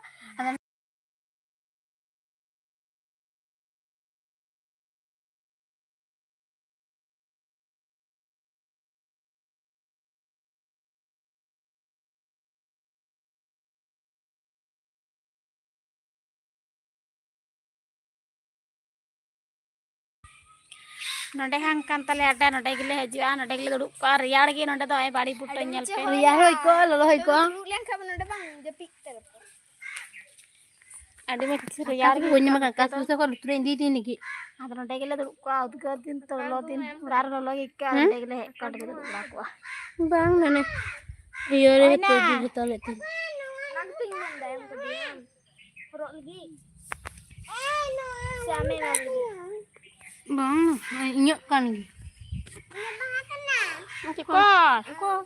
ᱱᱚᱰᱮ ᱦᱟᱸᱜ ᱠᱟᱱ ᱛᱟᱞᱮᱭᱟ ᱟᱰᱰᱟ, ᱱᱚᱰᱮ ᱜᱮᱞᱮ ᱦᱤᱡᱩᱜᱼᱟ, ᱱᱚᱰᱮ ᱜᱮᱞᱮ ᱫᱩᱲᱩᱵ ᱠᱚᱜᱼᱟ᱾ ᱨᱮᱭᱟᱲ ᱜᱮ ᱱᱚᱰᱮ ᱫᱚ, ᱱᱚᱜᱼᱚᱭ ᱵᱟᱲᱮ ᱵᱩᱴᱟᱹ ᱧᱮᱞ ᱯᱮ᱾ ᱨᱮᱭᱟᱲ ᱦᱚᱸ ᱟᱹᱭᱠᱟᱹᱜᱼᱟ, ᱞᱚᱞᱚ ᱦᱚᱸ ᱟᱹᱭᱠᱟᱹᱜᱼᱟ᱾ ᱫᱩᱲᱩᱵ ᱞᱮᱱᱠᱷᱟᱱ ᱱᱚᱰᱮ ᱵᱟᱝ ᱡᱟᱹᱯᱤᱫ ᱩᱛᱟᱹᱨᱚᱜᱼᱟ᱾ ᱟᱹᱰᱤ ᱢᱚᱡᱽ ᱨᱮᱭᱟᱲ ᱜᱮ ᱵᱟᱹᱧ ᱟᱹᱭᱠᱟᱹᱜᱼᱟ ᱮᱢᱟ ᱠᱟᱜ ᱱᱚᱛᱮ ᱫᱚ᱾ ᱠᱟᱥ ᱠᱚ ᱞᱩᱛᱩᱨ ᱨᱮ ᱤᱫᱤ ᱤᱫᱤ ᱞᱟᱹᱜᱤᱫ᱾ ᱟᱫᱚ ᱱᱚᱰᱮ ᱜᱮᱞᱮ ᱫᱩᱲᱩᱵ ᱠᱚᱜᱼᱟ, ᱩᱫᱽᱜᱟᱹᱨ ᱫᱤᱱ ᱛᱚ, ᱞᱚᱞᱚ ᱫᱤᱱ, ᱚᱲᱟᱜ ᱨᱮ ᱞᱚᱞᱚ ᱜᱮ ᱟᱹᱭᱠᱟᱹᱜᱼᱟ, ᱦᱮᱸ? ᱱᱚᱰᱮ ᱜᱮᱞᱮ ᱦᱮᱡ ᱠᱚᱜᱼᱟ, ᱱᱚᱰᱮ ᱜᱮᱞᱮ ᱫᱩᱲᱩᱵ ᱵᱟᱲᱟ ᱠᱚᱜᱼᱟ᱾ ᱵᱟᱝ, ᱢᱟᱱᱮ, ᱤᱭᱟᱹ ᱨᱮ ᱦᱳᱭ ᱱᱟ᱾ ᱦᱟᱛᱟᱣ ᱤᱫᱤ ᱦᱟᱛᱟᱣ ᱞᱮᱫ ᱛᱟᱦᱮᱸ᱾ ᱚᱱᱟ ᱜᱮᱛᱚᱧ ᱢᱮᱱᱫᱟ, ᱮᱢ ᱠᱟᱫᱤᱧᱟᱢ ᱦᱚᱨᱚᱜ ᱞᱟᱹᱜᱤᱫ? ᱥᱮ ᱟᱢᱮ ᱮᱢᱟᱢ ᱞᱟᱹᱜᱤᱫ? ᱵᱟᱝ, ᱤᱧᱟᱹᱜ ᱠᱟᱱ ᱜᱮ᱾ ᱚᱠᱚᱭ?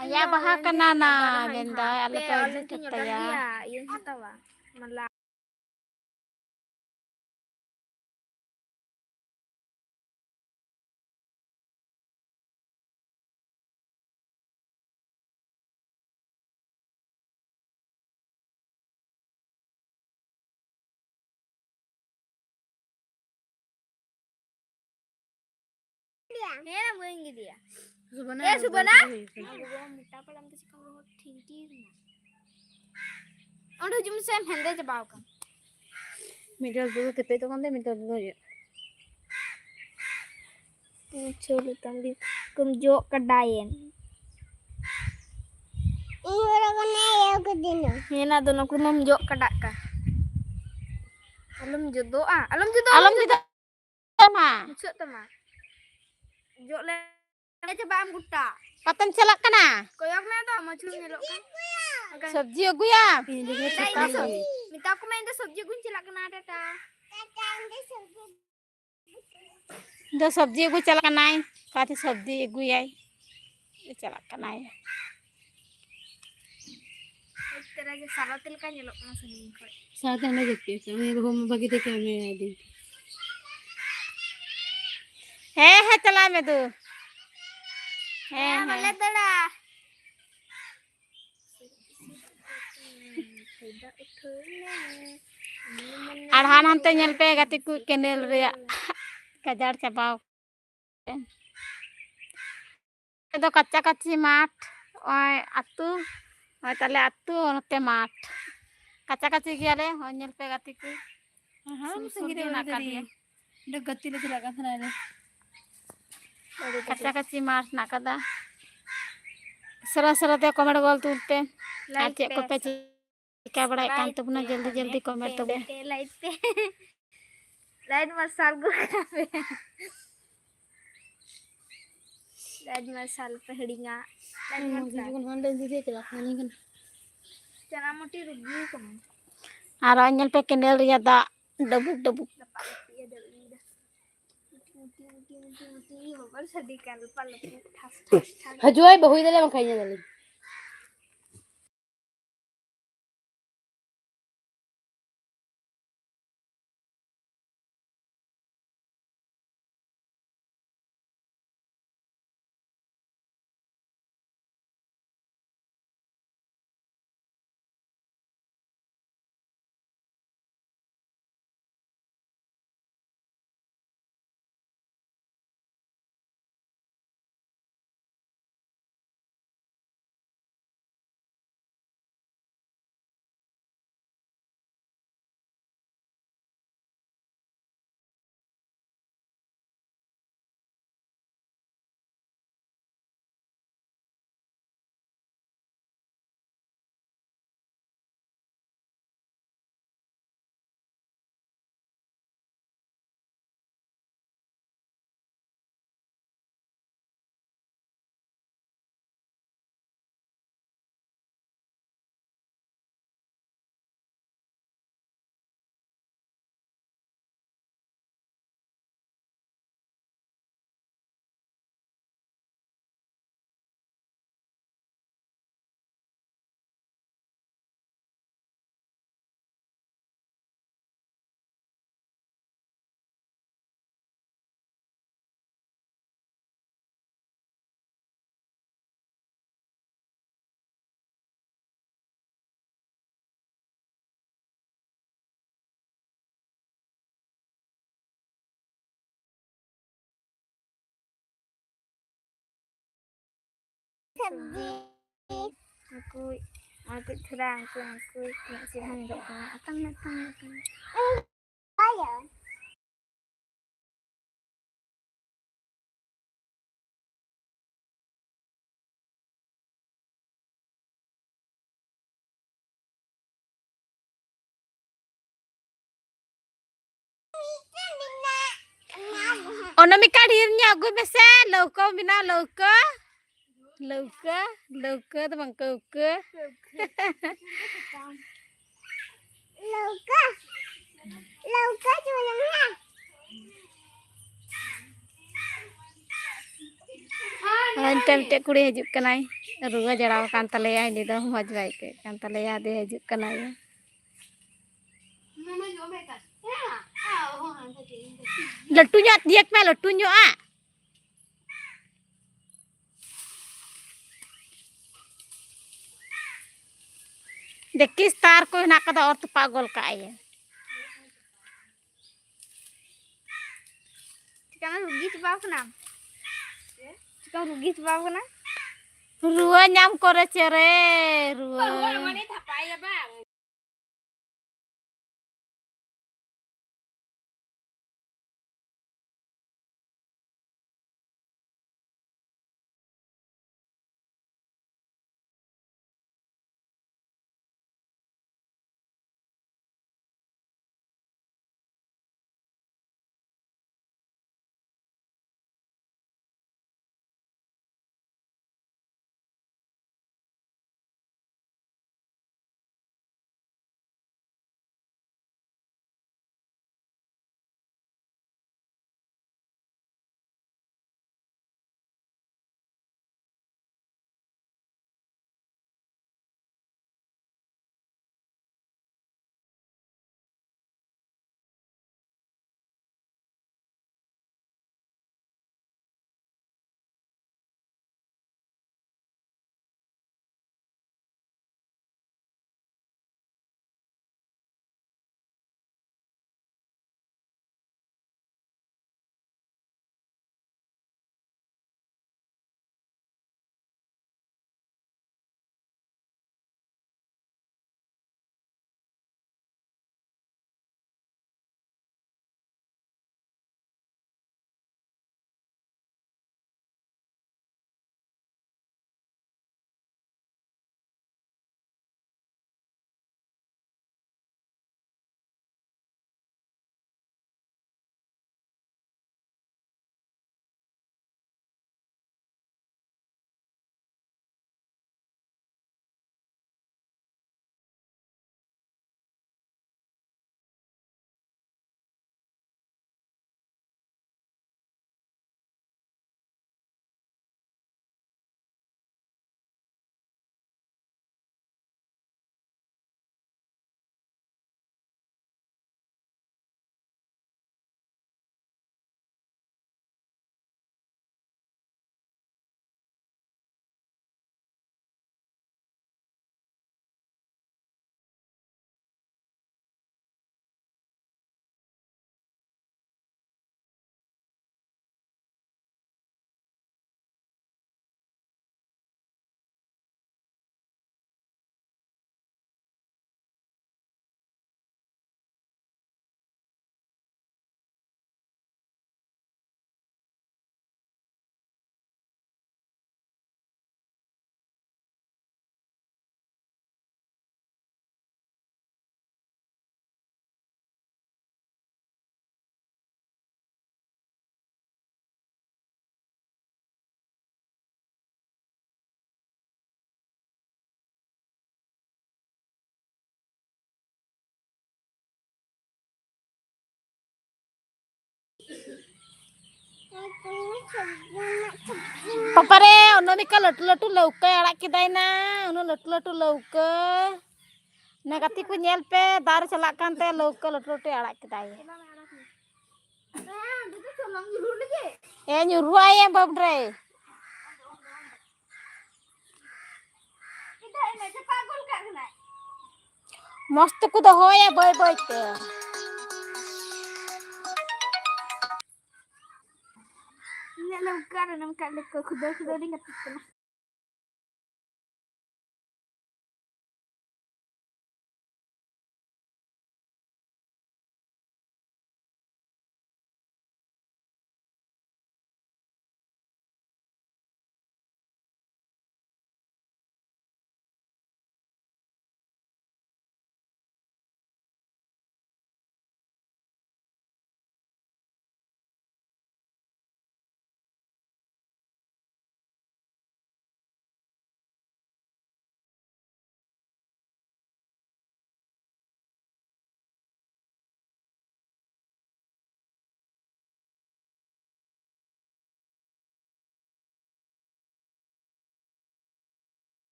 ᱟᱭᱟᱜ ᱵᱟᱦᱟ ᱠᱟᱱᱟ ᱱᱟ, ᱢᱮᱱᱫᱟᱭ, ᱟᱞᱮ ᱯᱮ ᱤᱫᱤ ᱠᱟᱛᱟᱭᱟ᱾ ᱤᱭᱟᱹᱧ ᱦᱟᱛᱟᱣᱟ, ᱢᱟᱞᱟ᱾ ᱦᱮᱸ, ᱵᱟᱹᱧ ᱜᱤᱰᱤᱭᱟ᱾ ᱥᱩᱵᱚᱱᱟ ᱮ, ᱥᱩᱵᱚᱱᱟ! ᱟᱹᱜᱩ ᱵᱟᱵᱟ ᱢᱚᱴᱟ ᱯᱟᱲᱟᱢ ᱛᱮ ᱪᱤᱠᱟᱹᱢ ᱨᱚᱦᱚᱲ ᱴᱷᱤᱠ ᱴᱷᱤᱠ ᱱᱟ? ᱚᱸᱰᱮ ᱦᱤᱡᱩᱜ ᱢᱮᱥᱮ, ᱦᱮᱸᱫᱮ ᱪᱟᱵᱟᱣ ᱟᱠᱟᱱ᱾ ᱢᱤᱫ ᱦᱚᱲ ᱫᱚ ᱛᱮᱯᱮᱡ ᱛᱟᱵᱚᱱ ᱛᱮ, ᱢᱤᱫ ᱦᱚᱲ ᱫᱚ ᱦᱩᱭᱩᱜ᱾ ᱟᱪᱪᱷᱟ, ᱞᱮᱛᱟᱢ ᱜᱮ ᱠᱚᱢ ᱡᱚᱜ ᱠᱟᱰᱟᱭᱮᱱ᱾ ᱤᱧ ᱦᱚᱸ ᱞᱚᱜᱚᱱ ᱤᱭᱟᱹ ᱠᱟᱹᱫᱤᱧᱟ᱾ ᱦᱮᱸ, ᱚᱱᱟ ᱫᱚ ᱱᱩᱠᱩ ᱢᱟᱢ ᱡᱚᱜ ᱠᱟᱰᱟᱜ ᱠᱟᱱ᱾ ᱟᱞᱚᱢ ᱡᱚᱫᱚᱜᱼᱟ, ᱟᱞᱚᱢ ᱡᱚᱫᱚᱜᱼᱟ, ᱟᱞᱚᱢ ᱟᱞᱚᱢ ᱡᱚᱫᱚᱜᱼᱟ᱾ ᱡᱚᱫᱚᱜᱼᱟ᱾ ᱢᱟ᱾ ᱢᱩᱪᱷᱟᱹᱜ ᱛᱟᱢᱟ᱾ ᱡᱚᱜ ᱞᱮ ᱪᱟᱵᱟᱜ ᱟᱢ ᱜᱚᱴᱟ᱾ ᱚᱠᱟᱛᱮᱢ ᱪᱟᱞᱟᱜ ᱠᱟᱱᱟ? ᱠᱚᱭᱚᱜ ᱢᱮ ᱟᱫᱚ, ᱢᱟᱹᱪᱷᱩᱨ ᱧᱮᱞᱚᱜ ᱠᱟᱱ᱾ ᱥᱚᱵᱽᱡᱤ ᱟᱹᱜᱩᱭᱟ? ᱢᱮᱛᱟ ᱠᱚ ᱢᱮ, ᱤᱧ ᱫᱚ ᱥᱚᱵᱽᱡᱤ ᱟᱹᱜᱩᱧ ᱪᱟᱞᱟᱜ ᱠᱟᱱᱟ, ᱴᱟᱴᱟ᱾ ᱫᱚ ᱥᱚᱵᱽᱡᱤ ᱟᱹᱜᱩ ᱪᱟᱞᱟᱜ ᱠᱟᱱᱟᱭ, ᱚᱠᱟᱛᱮ ᱥᱚᱵᱽᱡᱤ ᱟᱹᱜᱩᱭᱟᱭ, ᱪᱟᱞᱟᱜ ᱠᱟᱱᱟᱭ᱾ ᱮᱠᱛᱟᱨᱟ ᱜᱮ ᱥᱟᱞᱟᱛ ᱞᱮᱠᱟ ᱧᱮᱞᱚᱜ ᱠᱟᱱᱟ ᱥᱟᱺᱜᱤᱧ ᱠᱷᱚᱡ᱾ ᱥᱟᱞᱟᱛ ᱦᱟᱸᱰᱮ ᱡᱟᱹᱯᱤᱫ ᱟᱠᱟᱫ᱾ ᱩᱱᱤ ᱵᱟᱹᱦᱩ ᱢᱟ ᱵᱷᱟᱹᱜᱤ ᱴᱷᱤᱠᱮ ᱮᱢᱮᱭᱟ ᱟᱹᱰᱤ᱾ ᱦᱮᱸ, ᱦᱮᱸ, ᱪᱟᱞᱟᱜ ᱢᱮ ᱫᱩ᱾ ᱦᱮᱸ, ᱦᱮᱸ, ᱦᱮᱸ᱾ ᱵᱟᱞᱮ ᱫᱟᱹᱲᱟ᱾ ᱟᱨ ᱦᱟᱱ ᱦᱟᱱᱛᱮ ᱧᱮᱞ ᱯᱮ ᱜᱟᱛᱮ ᱠᱚ, ᱠᱮᱱᱮᱞ ᱨᱮᱭᱟᱜ ᱜᱟᱡᱟᱲ ᱪᱟᱵᱟᱣ᱾ ᱱᱚᱛᱮ ᱫᱚ ᱠᱟᱪᱟ ᱠᱟᱪᱤ ᱢᱟᱴᱷ, ᱱᱚᱜᱼᱚᱭ ᱟᱹᱛᱩ, ᱱᱚᱜᱼᱚᱭ ᱛᱟᱞᱮ ᱟᱹᱛᱩ, ᱱᱚᱛᱮ ᱢᱟᱴᱷ᱾ ᱠᱟᱪᱟ ᱠᱟᱪᱤ ᱜᱮᱭᱟᱞᱮ, ᱱᱚᱜᱼᱚᱭ ᱧᱮᱞ ᱯᱮ ᱜᱟᱛᱮ ᱠᱚ᱾ ᱦᱟᱱ ᱥᱩᱨ ᱥᱩᱨ ᱥᱟᱺᱜᱤᱧ ᱜᱮ ᱨᱮ ᱢᱮᱱᱟᱜ ᱟᱠᱟᱫ ᱫᱟᱨᱮ᱾ ᱞᱮᱭᱟ᱾ ᱚᱸᱰᱮ ᱜᱟᱛᱮ ᱞᱮ ᱪᱟᱞᱟᱜ ᱠᱟᱱ ᱛᱟᱦᱮᱱᱟ ᱟᱞᱮ᱾ ᱠᱟᱪᱟ ᱠᱟᱪᱤ ᱢᱟᱴᱷ ᱦᱮᱱᱟᱜ ᱟᱠᱟᱫᱟ᱾ ᱥᱮᱨᱟ ᱥᱮᱨᱟ ᱛᱮ comment ᱜᱚᱞ ᱛᱩᱞ ᱯᱮ᱾ ᱟᱨ ᱞᱟᱭᱤᱠ ᱪᱮᱫ ᱯᱮ, ᱠᱚᱯᱮ ᱪᱤᱠᱟᱹ ᱵᱟᱲᱟᱭᱮᱫ ᱠᱟᱱ ᱥᱟᱵᱥᱠᱨᱟᱭᱤᱵ ᱛᱟᱵᱚᱱᱟ, ᱯᱮ, ᱡᱚᱞᱫᱤ ᱡᱚᱞᱫᱤ ᱠᱚᱢᱮᱱᱴ ᱠᱚᱢᱮᱱᱴ ᱛᱟᱵᱚᱱ ᱯᱮ, ᱯᱮ, ᱞᱟᱭᱤᱠ ᱯᱮ᱾ ᱞᱟᱭᱤᱴ ᱢᱟᱨᱥᱟᱞ ᱜᱚᱜ ᱠᱟᱜ ᱯᱮ᱾ ᱞᱟᱭᱤᱴ ᱢᱟᱨᱥᱟᱞ ᱯᱮ ᱦᱤᱲᱤᱧᱟ᱾ ᱞᱟᱭᱤᱴ ᱢᱟᱨᱥᱟᱞ᱾ ᱡᱚᱠᱷᱚᱱ ᱦᱟᱸᱰᱮ ᱤᱫᱤ ᱪᱟᱞᱟᱜ ᱠᱟᱱᱟ᱾ ᱪᱟᱱᱟᱢᱩᱴᱤ ᱨᱩᱜᱤ ᱠᱟᱱᱟ᱾ ᱟᱨ ᱧᱮᱞ ᱯᱮ ᱠᱮᱱᱮᱞ ᱨᱮᱭᱟᱜ ᱫᱟᱜ ᱰᱟᱹᱵᱩᱠ ᱰᱟᱹᱵᱩᱠ᱾ ᱢᱩᱴᱤ, ᱢᱩᱴᱤ, ᱢᱩᱴᱤ, ᱢᱩᱴᱤ, ᱢᱩᱴᱤ, ᱵᱟᱵᱟᱨ ᱥᱟᱰᱮ ᱠᱟᱱ ᱞᱩᱯᱟ ᱞᱩᱯᱤ ᱴᱷᱟᱥ, ᱴᱷᱟᱥ, ᱴᱷᱟᱥ᱾ ᱦᱤᱡᱩᱜ ᱟᱭ, ᱵᱟᱹᱦᱩᱭ ᱫᱟᱞᱮ ᱵᱟᱝᱠᱷᱟᱱ ᱧᱮᱞ ᱟᱞᱤᱧ᱾ ᱥᱚᱵᱽᱡᱤ᱾ ᱩᱱᱠᱩ, ᱩᱱᱠᱩ ᱛᱷᱚᱲᱟ, ᱩᱱᱠᱩ, ᱩᱱᱠᱩ ᱛᱤᱱᱟᱹᱜ ᱪᱮᱦᱨᱟ ᱧᱮᱞᱚᱜ ᱠᱟᱱᱟ᱾ ᱟᱛᱟᱝ ᱢᱮ, ᱟᱛᱟᱝ ᱢᱮ, ᱟᱛᱟᱝ ᱢᱮ᱾ ᱚᱱᱟᱢᱤᱠᱟ ᱰᱷᱮᱨ ᱧᱚᱜ ᱟᱹᱜᱩᱭ ᱢᱮᱥᱮ, ᱞᱟᱹᱣᱠᱟᱹ ᱢᱮᱱᱟᱜᱼᱟ, ᱞᱟᱹᱣᱠᱟᱹ᱾ ᱞᱟᱹᱣᱠᱟᱹ, ᱞᱟᱹᱣᱠᱟᱹ ᱫᱚ ᱵᱟᱝ, ᱠᱟᱹᱣᱠᱟᱹ᱾ ᱞᱟᱹᱣᱠᱟᱹ, ᱞᱟᱹᱣᱠᱟᱹ ᱪᱚᱞᱚᱝ ᱱᱟ᱾ ᱦᱳᱭ, ᱢᱤᱫᱴᱮᱱ, ᱢᱤᱫᱴᱮᱱ ᱠᱩᱲᱤ ᱦᱤᱡᱩᱜ ᱠᱟᱱᱟᱭ, ᱨᱩᱣᱟᱹ ᱡᱟᱲᱟᱣ ᱟᱠᱟᱱ ᱛᱟᱞᱮᱭᱟ, ᱩᱱᱤ ᱫᱚ ᱢᱚᱡᱽ ᱵᱟᱭ ᱟᱹᱭᱠᱟᱹᱣᱮᱫ ᱠᱟᱱ ᱛᱟᱞᱮᱭᱟ, ᱟᱫᱚ ᱦᱤᱡᱩᱜ ᱠᱟᱱᱟᱭ᱾ ᱞᱟᱹᱴᱩ ᱧᱚᱜ ᱛᱤᱭᱟᱹᱜ ᱢᱮ, ᱞᱟᱹᱴᱩ ᱧᱚᱜ ᱟᱜ᱾ ᱫᱮᱠᱤᱥ ᱛᱟᱨ ᱠᱚ ᱦᱮᱱᱟᱜ ᱠᱟᱫᱟ, ᱚᱨ ᱛᱚᱯᱟᱜ ᱜᱚᱞ ᱠᱟᱜᱼᱟᱭ᱾ ᱪᱤᱠᱟᱹᱢ ᱨᱩᱜᱤ ᱪᱟᱵᱟᱣ ᱠᱟᱱᱟ? ᱪᱤᱠᱟᱹᱢ ᱨᱩᱜᱤ ᱪᱟᱵᱟᱣ ᱠᱟᱱᱟ? ᱨᱩᱣᱟᱹ ᱧᱟᱢ ᱠᱚᱨᱮ ᱪᱮᱨᱮ, ᱨᱩᱣᱟᱹ᱾ ᱯᱟᱯᱟᱨᱮ, ᱚᱱᱟᱢᱤᱠᱟ ᱞᱟᱹᱴᱩ ᱞᱟᱹᱴᱩ ᱞᱟᱹᱣᱠᱟᱹᱭ ᱟᱲᱟᱜ ᱠᱮᱫᱟᱭ ᱱᱟ᱾ ᱩᱱᱟᱹᱜ ᱞᱟᱹᱴᱩ ᱞᱟᱹᱴᱩ ᱞᱟᱹᱣᱠᱟᱹ᱾ ᱱᱟ ᱜᱟᱛᱮ ᱠᱚ ᱧᱮᱞ ᱯᱮ, ᱫᱟᱜ ᱨᱮ ᱪᱟᱞᱟᱜ ᱠᱟᱱᱛᱮ ᱞᱟᱹᱣᱠᱟᱹ ᱞᱟᱹᱴᱩ ᱞᱟᱹᱴᱩᱭ ᱟᱲᱟᱜ ᱠᱮᱫᱟᱭ᱾ ᱮ, ᱧᱩᱨᱦᱩᱜ ᱟᱭ ᱵᱟᱹᱵᱽ ᱨᱮ᱾ ᱢᱚᱸᱡᱽ ᱛᱮᱠᱚ ᱫᱚᱦᱚᱭᱟ ᱵᱟᱹᱭ ᱵᱟᱹᱭ ᱛᱮ᱾ ᱤᱧᱟᱹᱜ ᱞᱟᱹᱣᱠᱟᱹ ᱨᱮ ᱱᱚᱝᱠᱟ ᱞᱮᱠᱟ ᱠᱷᱩᱫᱟᱹᱣ ᱠᱷᱩᱫᱟᱹᱣ ᱨᱤᱧ ᱜᱟᱛᱮᱜ ᱠᱟᱱᱟ᱾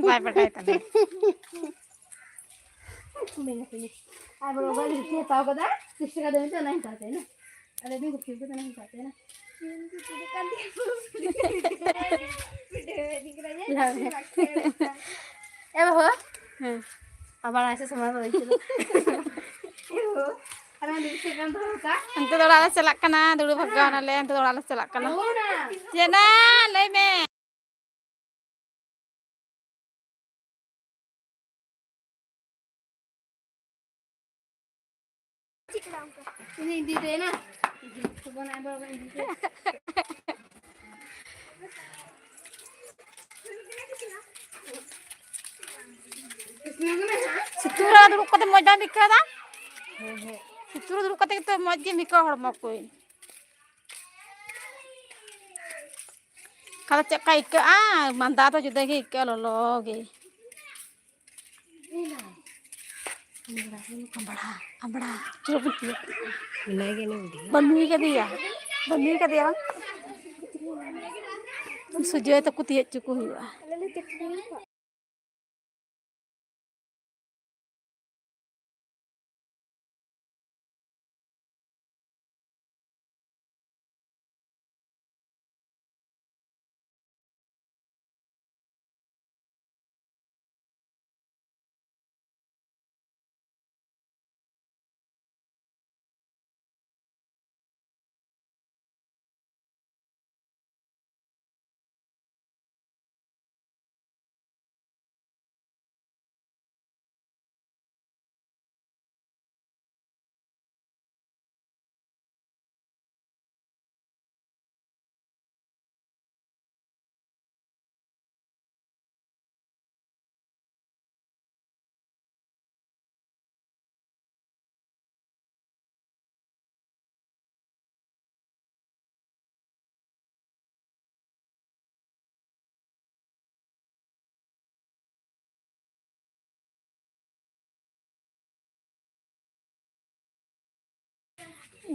ᱵᱟᱭ ᱵᱟᱰᱟᱭ ᱛᱟᱞᱮ᱾ ᱟᱨ ᱵᱟᱵᱟ ᱞᱟᱹᱜᱤᱫ ᱛᱮ ᱦᱟᱛᱟᱣ ᱠᱟᱫᱟ, ᱛᱤᱥ ᱴᱟᱠᱟ ᱫᱟᱢ ᱛᱮ ᱚᱱᱟᱧ ᱦᱟᱛᱟᱣ ᱛᱟᱭᱟ ᱱᱟ᱾ ᱟᱞᱮ ᱫᱚ ᱜᱩᱯᱤ ᱠᱚ ᱛᱟᱦᱮᱱᱟ, ᱦᱟᱛᱟᱣ ᱛᱟᱭᱟ ᱱᱟ᱾ ᱮ ᱵᱟᱹᱦᱩ, ᱦᱮᱸ᱾ ᱟᱵᱟᱨ ᱟᱭᱥᱮ ᱥᱚᱢᱚᱭ ᱵᱟᱹᱧ ᱪᱟᱞᱟᱜ᱾ ᱮ ᱵᱟᱹᱦᱩ, ᱟᱨ ᱚᱱᱟ ᱞᱤᱯᱥᱴᱤᱠ ᱮᱢ ᱫᱚᱦᱚ ᱠᱟᱜ? ᱱᱤᱛᱚᱜ ᱫᱚ ᱚᱲᱟᱜ ᱞᱮ ᱪᱟᱞᱟᱜ ᱠᱟᱱᱟ, ᱫᱩᱲᱩᱵ ᱵᱷᱟᱜᱟᱣ ᱱᱟᱞᱮ, ᱱᱤᱛᱚᱜ ᱫᱚ ᱚᱲᱟᱜ ᱞᱮ ᱪᱟᱞᱟᱜ ᱠᱟᱱᱟ᱾ ᱪᱮᱫ ᱱᱟ? ᱞᱟᱹᱭ ᱢᱮ᱾ ᱤᱧᱤᱧ ᱤᱫᱤᱭ ᱛᱟᱭᱟ ᱱᱟ᱾ ᱦᱚᱯᱚᱱ ᱟᱭ ᱵᱟᱵᱟ ᱤᱫᱤ ᱛᱟᱭᱟ᱾ ᱥᱤᱛᱩᱝ ᱨᱮ ᱫᱩᱲᱩᱵ ᱠᱟᱛᱮ ᱢᱚᱡᱽ ᱵᱟᱢ ᱟᱹᱭᱠᱟᱹᱣ ᱫᱟ? ᱥᱤᱛᱩᱝ ᱨᱮ ᱫᱩᱲᱩᱵ ᱠᱟᱛᱮ ᱜᱮᱛᱚ ᱢᱚᱡᱽ ᱜᱮᱢ ᱟᱹᱭᱠᱟᱹᱣᱟ ᱦᱚᱲᱢᱚ ᱠᱚ᱾ ᱠᱷᱟᱱ ᱪᱮᱫ ᱞᱮᱠᱟ ᱟᱹᱭᱠᱟᱹᱜᱼᱟ? ᱢᱟᱸᱫᱟ ᱫᱚ ᱡᱩᱫᱟᱹ ᱜᱮ ᱟᱹᱭᱠᱟᱹᱜᱼᱟ, ᱞᱚᱞᱚ ᱜᱮ᱾ ᱟᱢᱵᱽᱲᱟ, ᱟᱢᱵᱽᱲᱟ, ᱪᱚᱞᱚ ᱵᱚᱱ ᱛᱤᱭᱳᱜ᱾ ᱵᱟᱹᱱᱩᱭ ᱠᱟᱫᱮᱭᱟ, ᱵᱟᱹᱱᱩᱭ ᱠᱟᱫᱮᱭᱟ ᱵᱟᱝ? ᱥᱩᱡᱚᱭ ᱛᱟᱠᱚ ᱛᱤᱭᱳᱜ ᱦᱚᱪᱚ ᱠᱚ ᱦᱩᱭᱩᱜᱼᱟ᱾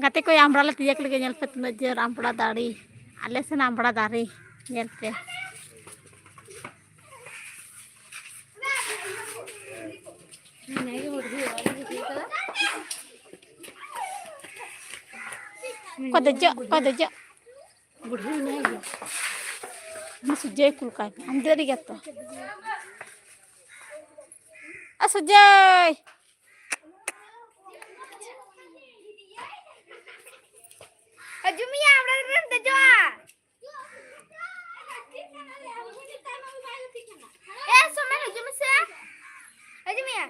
ᱜᱟᱛᱮ ᱠᱚ, ᱟᱢᱵᱽᱲᱟ ᱞᱮ ᱛᱤᱭᱟᱹᱜ ᱞᱮᱜᱮ᱾ ᱧᱮᱞ ᱯᱮ ᱛᱤᱱᱟᱹᱜ ᱡᱳᱨ ᱟᱢᱵᱽᱲᱟ ᱫᱟᱨᱮ, ᱟᱞᱮ ᱥᱮᱱᱟᱜ ᱟᱢᱵᱽᱲᱟ ᱫᱟᱨᱮ᱾ ᱧᱮᱞ ᱯᱮ᱾ ᱚᱠᱚᱭ ᱫᱮᱡᱚᱜ, ᱚᱠᱚᱭ ᱫᱮᱡᱚᱜ? ᱵᱩᱰᱷᱤ ᱢᱮᱱᱟᱭ ᱜᱮᱭᱟ᱾ ᱩᱱᱤ ᱥᱩᱡᱚᱭ ᱠᱩᱞ ᱠᱟᱭ ᱢᱮ᱾ ᱟᱢ ᱫᱟᱲᱮ ᱜᱮᱭᱟ ᱛᱚ᱾ ᱟ, ᱥᱩᱡᱚᱭ᱾ ᱦᱤᱡᱩᱜ ᱢᱮᱭᱟ, ᱚᱲᱟᱜ ᱨᱮᱢ ᱫᱮᱡᱚᱜᱼᱟ᱾ ᱮ, ᱥᱚᱢᱚᱭ ᱦᱤᱡᱩᱜ ᱢᱮᱥᱮ᱾ ᱦᱤᱡᱩᱜ ᱢᱮᱭᱟ᱾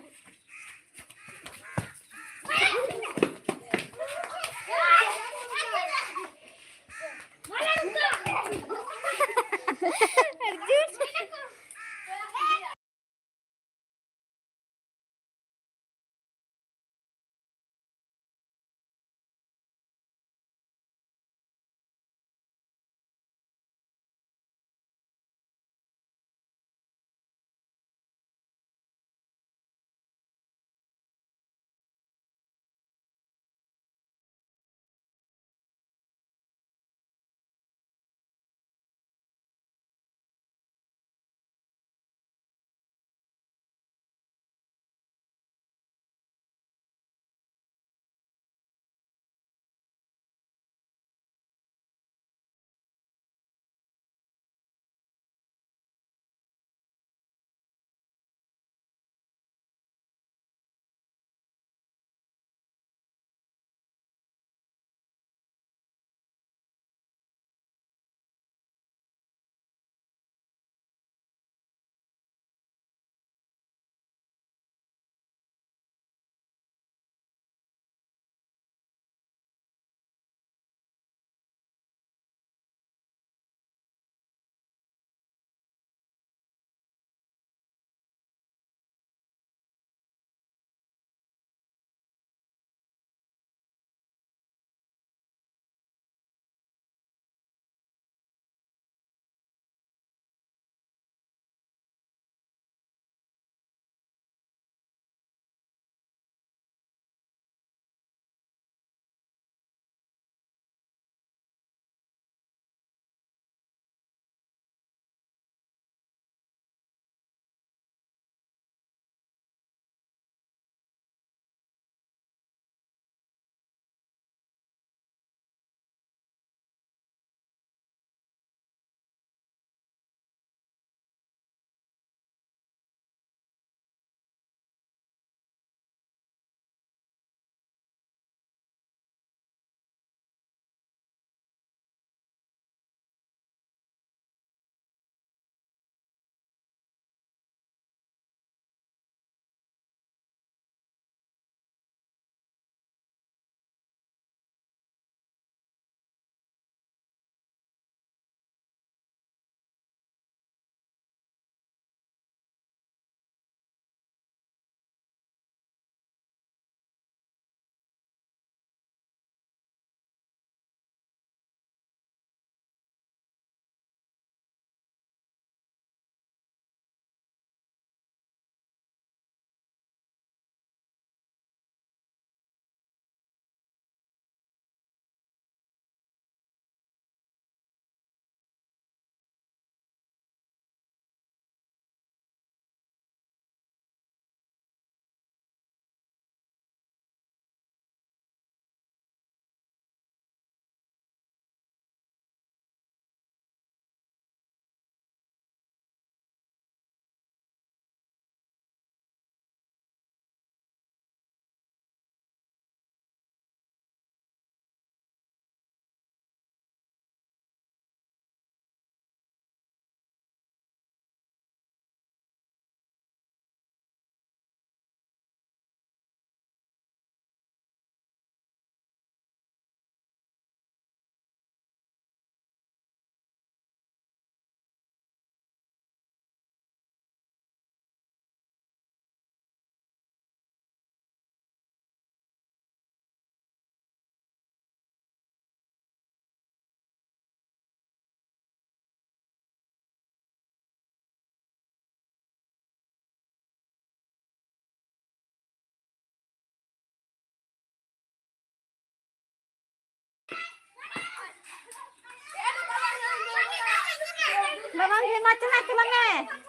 ᱵᱟᱝ ᱜᱮ, ᱢᱟ ᱪᱟᱞᱟᱜ, ᱪᱟᱞᱟᱜ ᱢᱮ᱾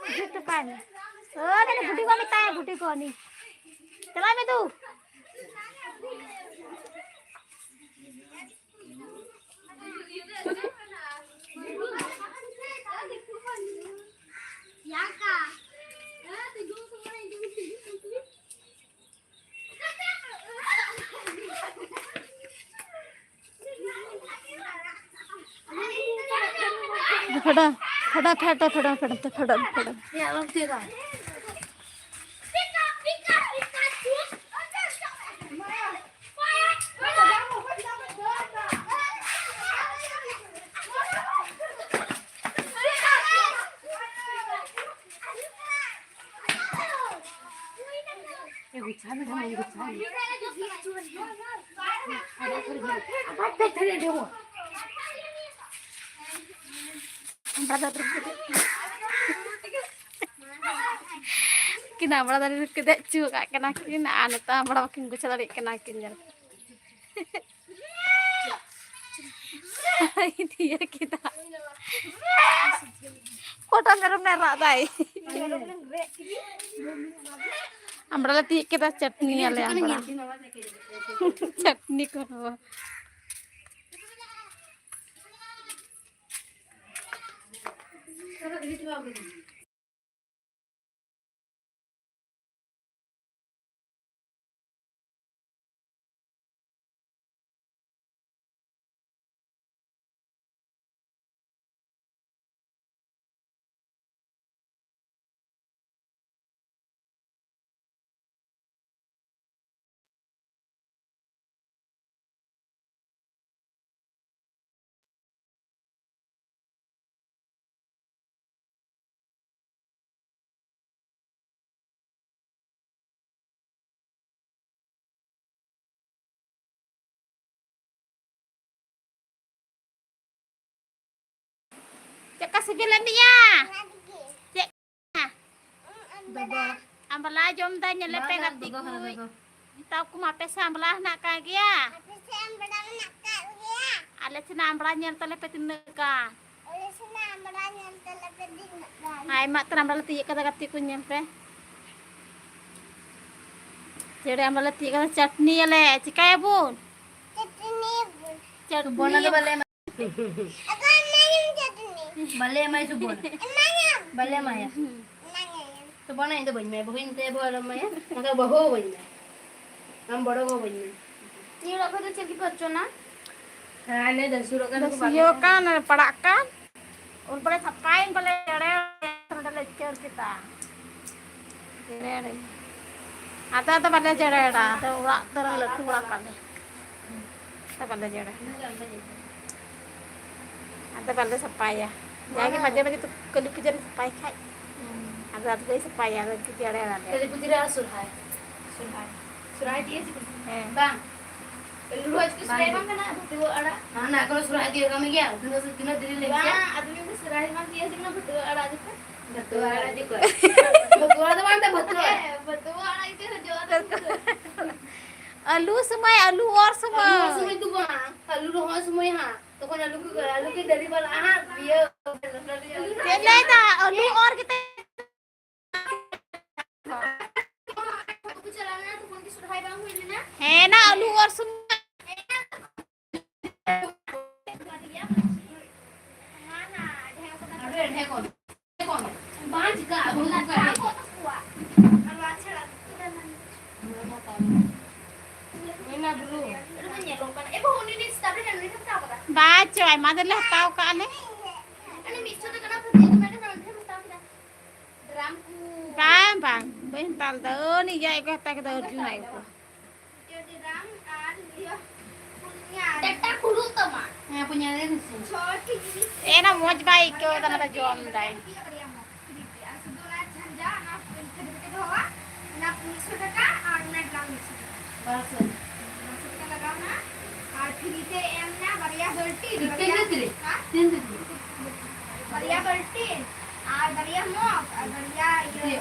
ᱦᱤᱡᱩᱜ ᱛᱚᱯᱟᱭ ᱢᱮ᱾ ᱳ, ᱱᱩᱭ ᱵᱩᱰᱷᱤ ᱜᱚ ᱢᱮᱛᱟᱭᱟ, ᱵᱩᱰᱷᱤ ᱜᱚ ᱩᱱᱤ᱾ ᱪᱟᱞᱟᱜ ᱢᱮ ᱫᱩ᱾ ᱯᱷᱮᱰᱟ, ᱯᱷᱮᱰᱟ, ᱯᱷᱮᱰᱟ, ᱯᱷᱮᱰᱟ, ᱯᱷᱮᱰᱟ, ᱯᱷᱮᱰᱟ, ᱯᱷᱮᱰᱟ᱾ ᱠᱤᱱ ᱟᱢᱲᱟ ᱫᱟᱨᱮ ᱨᱮᱠᱚ ᱫᱮᱡ ᱦᱚᱪᱚ ᱟᱠᱟᱫ ᱠᱤᱱᱟ ᱠᱤᱱ, ᱟᱨ ᱱᱤᱛᱚᱜ ᱟᱢᱲᱟ ᱵᱟᱹᱠᱤᱱ ᱜᱚᱪᱷᱟ ᱫᱟᱲᱮᱭᱟᱜ ᱠᱟᱱᱟ ᱠᱤᱱ, ᱧᱮᱞ᱾ ᱤᱫᱤᱭᱟ ᱠᱮᱫᱟ᱾ ᱠᱚᱴᱟ ᱢᱮᱨᱚᱢ ᱮ ᱨᱟᱜ ᱫᱟᱭ᱾ ᱟᱢᱲᱟ ᱞᱮ ᱛᱤᱭᱳᱜ ᱠᱮᱫᱟ, ᱪᱟᱴᱱᱤ ᱟᱞᱮ ᱟᱢᱲᱟ᱾ ᱪᱟᱴᱱᱤ ᱠᱚᱨᱟᱣᱟ᱾ ᱪᱮᱫ ᱞᱮᱠᱟ ᱥᱤᱵᱤᱞᱮᱫ ᱢᱮᱭᱟ? ᱪᱮᱫ? ᱟᱢᱵᱟᱞᱟ ᱡᱚᱢ ᱫᱟ, ᱧᱮᱞᱮ ᱯᱮ ᱜᱟᱛᱮ ᱠᱚ᱾ ᱢᱮᱛᱟ ᱠᱚ ᱢᱟ ᱟᱯᱮ ᱥᱮᱫ ᱟᱢᱵᱟᱞᱟ ᱦᱮᱱᱟᱜ ᱟᱠᱟᱫ ᱜᱮᱭᱟ? ᱟᱞᱮ ᱥᱮᱱᱟᱜ ᱟᱢᱵᱟᱞᱟ ᱧᱮᱞ ᱛᱟᱞᱮ ᱯᱮ ᱛᱤᱱᱟᱹᱜ ᱜᱟᱱ᱾ ᱟᱞᱮ ᱥᱮᱱᱟᱜ ᱟᱢᱲᱟ ᱧᱮᱞ ᱛᱮ ᱞᱮ ᱯᱮ ᱫᱤᱱ ᱜᱚᱫ ᱮᱱᱟ᱾ ᱟᱭᱢᱟ ᱩᱛᱟᱹᱨ ᱟᱢᱲᱟ ᱞᱮ ᱛᱤᱭᱳᱜ ᱠᱟᱫᱟ, ᱜᱟᱛᱮ ᱠᱚ, ᱧᱮᱞ ᱯᱮ᱾ ᱪᱮᱬᱮ ᱟᱢᱲᱟ ᱞᱮ ᱛᱤᱭᱳᱜ ᱠᱟᱫᱟ, ᱪᱟᱴᱱᱤᱭᱟᱞᱮ᱾ ᱪᱤᱠᱟᱹᱭᱟᱵᱚᱱ? ᱪᱟᱴᱱᱤᱭᱟᱵᱚᱱ᱾ ᱪᱟᱴᱱᱤ᱾ ᱥᱩᱵᱚᱨᱱᱟ ᱫᱚ ᱵᱟᱞᱮ ᱮᱢᱟ᱾ ᱟᱫᱚ ᱮᱢᱟᱭᱟᱢ ᱪᱟᱴᱱᱤ᱾ ᱵᱟᱞᱮ ᱮᱢᱟᱭᱟ ᱥᱩᱵᱚᱨᱱᱟ᱾ ᱮᱢᱟᱭᱟᱢ᱾ ᱵᱟᱞᱮ ᱮᱢᱟᱭᱟ᱾ ᱮᱢᱟᱭᱟᱢ᱾ ᱥᱩᱵᱚᱨᱱᱟ, ᱤᱧ ᱫᱚ ᱵᱟᱹᱧ ᱮᱢᱟᱭᱟ᱾ ᱵᱟᱹᱦᱩᱧ ᱢᱮᱛᱟᱭᱟ, ᱵᱟᱹᱦᱩ ᱟᱞᱚᱢ ᱮᱢᱟᱭᱟ᱾ ᱚᱱᱠᱟ ᱵᱟᱹᱦᱩ ᱦᱚᱸ ᱵᱟᱹᱧ ᱮᱢᱟᱭᱟ᱾ ᱱᱤᱭᱟᱹ ᱚᱲᱟᱜ ᱠᱷᱚᱱ ᱫᱚ ᱪᱮᱫ ᱜᱮᱯᱮ ᱚᱪᱚᱱᱟ? ᱦᱮᱸ, ᱱᱤᱭᱟᱹ ᱫᱚ ᱥᱩᱨᱚᱜ ᱠᱟᱱ ᱫᱚ ᱠᱚ ᱵᱟᱝ ᱥᱤᱭᱳᱜ ᱠᱟᱱᱟ᱾ ᱠᱟᱱ, ᱯᱟᱲᱟᱜ ᱠᱟᱱ᱾ ᱩᱱ ᱯᱚᱨᱮ ᱥᱟᱯᱷᱟᱭᱟᱹᱧ ᱵᱚᱞᱮ, ᱪᱮᱬᱮ ᱱᱚᱰᱮ ᱞᱮ ᱩᱪᱟᱹᱲ ᱠᱮᱫᱟ᱾ ᱪᱮᱬᱮ ᱟᱫᱚ, ᱟᱫᱚ ᱵᱟᱞᱮ ᱪᱮᱬᱮᱭᱮᱫᱟ, ᱟᱫᱚ ᱚᱲᱟᱜ ᱫᱚ ᱞᱟᱹᱴᱩ ᱚᱲᱟᱜ ᱛᱟᱞᱮ᱾ ᱟᱫᱚ ᱵᱟᱞᱮ ᱪᱮᱬᱮ᱾ ᱟᱫᱚ ᱵᱟᱞᱮ ᱥᱟᱯᱷᱟᱭᱟ᱾ ᱡᱟᱜᱮ ᱢᱟᱡᱷᱮ ᱢᱟᱡᱷᱮ ᱛᱚ ᱠᱟᱹᱞᱤ ᱯᱩᱡᱟᱹ ᱨᱮ ᱥᱟᱯᱷᱟᱭ ᱠᱷᱟᱡ᱾ ᱟᱫᱚ, ᱟᱫᱚ ᱵᱟᱹᱧ ᱥᱟᱯᱷᱟᱭᱟ, ᱟᱫᱚ ᱪᱮᱬᱮ ᱟᱞᱮ᱾ ᱠᱟᱹᱞᱤ ᱯᱩᱡᱟᱹ ᱨᱮ ᱟᱨ ᱥᱚᱨᱦᱟᱭ᱾ ᱥᱚᱨᱦᱟᱭ᱾ ᱥᱚᱨᱦᱟᱭ ᱛᱤᱭᱟᱹᱜ ᱦᱤᱡᱩᱜ ᱠᱟᱱᱟ᱾ ᱦᱮᱸ᱾ ᱵᱟᱝ᱾ ᱟᱹᱞᱩ ᱨᱚᱦᱚᱭ ᱪᱤᱠᱟᱹ ᱥᱚᱨᱦᱟᱭ ᱵᱟᱝ ᱠᱟᱱᱟ? ᱵᱷᱟᱹᱛᱩᱣᱟᱹ ᱟᱲᱟᱜ᱾ ᱦᱟᱱᱟ ᱠᱚ ᱥᱚᱨᱦᱟᱭ ᱛᱤᱭᱳᱜ ᱠᱟᱱ ᱜᱮᱭᱟ᱾ ᱛᱤᱱᱟᱹᱜ, ᱛᱤᱱᱟᱹᱜ ᱫᱤᱱ ᱞᱮ ᱵᱟᱝ, ᱟᱫᱚ ᱢᱮᱱᱫᱟ ᱥᱚᱨᱦᱟᱭ ᱵᱟᱝ ᱛᱤᱭᱳᱜ ᱦᱤᱡᱩᱜ ᱠᱟᱱᱟ, ᱵᱷᱟᱹᱛᱩᱣᱟᱹ ᱟᱲᱟᱜ ᱡᱚᱠᱷᱚᱱ᱾ ᱵᱷᱟᱹᱛᱩᱣᱟᱹ ᱟᱲᱟᱜ ᱡᱚᱠᱷᱚᱱ᱾ ᱵᱷᱟᱹᱛᱩᱣᱟᱹ ᱟᱲᱟᱜ ᱫᱚ ᱵᱟᱝ, ᱵᱷᱟᱹᱛᱩᱣᱟᱹ᱾ ᱦᱮᱸ, ᱵᱷᱟᱹᱛᱩᱣᱟᱹ ᱟᱲᱟᱜ ᱜᱮ ᱦᱤᱡᱩᱜᱼᱟ, ᱟᱫᱚ ᱵᱷᱟᱹᱛᱩᱣᱟᱹ᱾ ᱟᱹᱞᱩ ᱥᱚᱢᱚᱭ, ᱟᱹᱞᱩ ᱚᱨ ᱥᱚᱢᱚᱭ᱾ ᱟᱹᱞᱩ ᱨᱚᱦᱚᱭ ᱥᱚᱢᱚᱭ ᱫᱚ ᱵᱟᱝ, ᱟᱹᱞᱩ ᱨᱚᱦᱚᱭ ᱥᱚᱢᱚᱭ ᱦᱟᱸᱜ᱾ ᱛᱚᱠᱷᱚᱱ ᱟᱹᱞᱩ ᱠᱚ, ᱟᱹᱞᱩ ᱠᱚ ᱫᱟᱨᱮ ᱵᱟᱞᱟᱜᱼᱟ ᱦᱟᱸᱜ, ᱤᱭᱟᱹ᱾ ᱪᱮᱫ ᱞᱟᱹᱭ ᱫᱟ? ᱟᱹᱞᱩ ᱚᱨ ᱠᱟᱛᱮ ᱦᱮᱸ, ᱱᱟ ᱟᱹᱞᱩ ᱚᱨ ᱥᱚᱢᱚᱭ᱾ ᱵᱟ ᱪᱚ, ᱟᱭᱢᱟ ᱫᱤᱱ ᱞᱮ ᱦᱟᱛᱟᱣ ᱠᱟᱜᱼᱟ ᱞᱮ᱾ ᱵᱟᱝ, ᱵᱟᱝ, ᱵᱟᱹᱧ ᱦᱟᱛᱟᱣ ᱞᱮᱫᱟ᱾ ᱩᱱᱤ ᱜᱮ ᱟᱡ ᱜᱚ ᱦᱟᱛᱟᱣ ᱠᱮᱫᱟ, ᱚᱨᱡᱩᱱ ᱟᱡ ᱜᱚ᱾ ᱪᱟᱨᱴᱟ ᱯᱷᱩᱞᱩᱜ ᱛᱟᱢᱟ᱾ ᱦᱮᱸ, ᱯᱩᱱᱭᱟ ᱨᱮ ᱢᱤᱥᱤᱱ᱾ ᱮᱱᱟ ᱢᱚᱡᱽ ᱵᱟᱭ ᱟᱹᱭᱠᱟᱹᱣ ᱫᱟ, ᱚᱱᱟ ᱫᱚ ᱡᱚᱢ ᱫᱟᱭ᱾ ᱟᱨ ᱥᱩᱫᱷᱩ ᱚᱱᱟ ᱡᱷᱟᱸᱡᱟ, ᱚᱱᱟ ᱯᱷᱮᱰ ᱠᱟᱛᱮ ᱫᱚᱦᱚ ᱠᱟᱜᱼᱟ, ᱚᱱᱟ ᱢᱤᱫᱥᱚ ᱴᱟᱠᱟ ᱟᱨ ᱚᱱᱟ ᱰᱨᱟᱢ ᱢᱤᱫᱥᱚ ᱴᱟᱠᱟ᱾ ᱵᱟᱨᱥᱚ᱾ ᱵᱟᱨᱥᱚ ᱴᱟᱠᱟ ᱞᱟᱜᱟᱣ ᱱᱟ᱾ ᱟᱨ ᱯᱷᱨᱤ ᱛᱮ ᱮᱢ ᱱᱟ ᱵᱟᱨᱭᱟ ᱵᱟᱹᱞᱴᱤᱱ, ᱛᱤᱱ ᱵᱟᱨᱭᱟ, ᱛᱤᱱ ᱛᱤᱨᱤ? ᱦᱮᱸ? ᱛᱤᱱ ᱛᱤᱨᱤ? ᱵᱟᱨᱭᱟ ᱵᱟᱹᱞᱴᱤᱱ ᱟᱨ ᱵᱟᱨᱭᱟ ᱢᱚᱜᱽ ᱟᱨ ᱵᱟᱨᱭᱟ ᱤᱭᱟᱹ᱾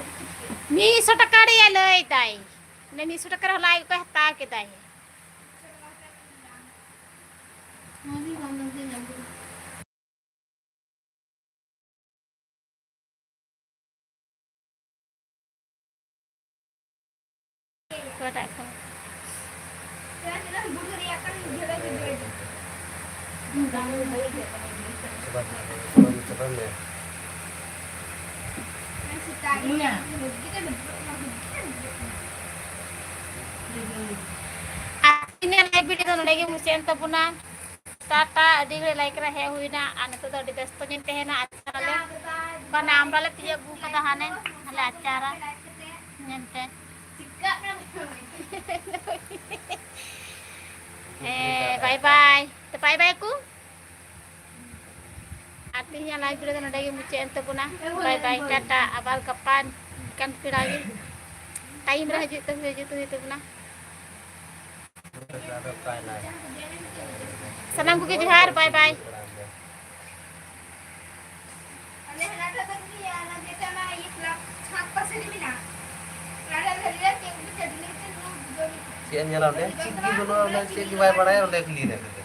ᱢᱤᱫᱥᱚ ᱴᱟᱠᱟ ᱨᱮᱭᱟᱜ ᱞᱟᱹᱭ ᱫᱟᱭ᱾ ᱚᱱᱮ ᱢᱤᱫᱥᱚ ᱴᱟᱠᱟ ᱨᱮ ᱦᱚᱞᱟ ᱟᱡ ᱠᱚᱭ ᱦᱟᱛᱟᱣ ᱠᱮᱫᱟᱭ᱾ ᱚᱠᱟᱴᱟᱜ ᱠᱷᱚᱱ? ᱟᱨ ᱛᱮᱦᱮᱧᱟᱜ live video ᱫᱚ ᱱᱚᱰᱮ ᱜᱮ ᱢᱩᱪᱟᱹᱫ ᱮᱱ ᱛᱟᱵᱚᱱᱟ᱾ ᱴᱟᱴᱟ, ᱟᱹᱰᱤ ᱜᱷᱟᱹᱲᱤᱡ live ᱨᱮ ᱦᱮᱡ ᱦᱩᱭᱱᱟ ᱟᱨ ᱱᱤᱛᱚᱜ ᱫᱚ ᱟᱹᱰᱤ ᱵᱮᱥᱛᱚ ᱧᱮᱞ ᱛᱟᱦᱮᱱᱟ᱾ ᱟᱪᱪᱷᱟ, ᱛᱟᱦᱞᱮ ᱚᱠᱟ ᱟᱢᱲᱟ ᱞᱮ ᱛᱤᱭᱳᱜ ᱟᱹᱜᱩ ᱠᱟᱫᱟ ᱦᱟᱱᱮ, ᱛᱟᱦᱞᱮ ᱟᱪᱟᱨᱟ ᱧᱮᱞ ᱯᱮ᱾ ᱦᱮᱸ, bye bye᱾ ᱛᱚ bye bye ᱠᱚ᱾ ᱟᱨ ᱛᱮᱦᱮᱧᱟᱜ live video ᱫᱚ ᱱᱚᱰᱮ ᱜᱮ ᱢᱩᱪᱟᱹᱫ ᱮᱱ ᱛᱟᱵᱚᱱᱟ᱾ Bye bye, ᱴᱟᱴᱟ, ᱟᱵᱟᱨ ᱜᱟᱯᱟ ᱚᱱᱠᱟᱱ ᱯᱮᱲᱟ ᱜᱮ time ᱨᱮ ᱦᱤᱡᱩᱜ ᱛᱮ ᱦᱤᱡᱩᱜ ᱦᱩᱭᱩᱜ ᱛᱟᱵᱚᱱᱟ᱾ ᱥᱟᱱᱟᱢ ᱠᱚᱜᱮ ᱡᱚᱦᱟᱨ, bye bye᱾ ᱪᱮᱫ ᱮᱢ ᱧᱮᱞᱟ ᱚᱸᱰᱮ? ᱪᱮᱫ ᱜᱮ ᱵᱟᱹᱱᱩᱜᱼᱟ, ᱚᱸᱰᱮ ᱪᱮᱫ ᱜᱮ ᱵᱟᱭ ᱵᱟᱲᱟᱭᱟ, ᱚᱸᱰᱮ ᱠᱩᱞᱤᱭᱮ ᱠᱟᱱᱟ᱾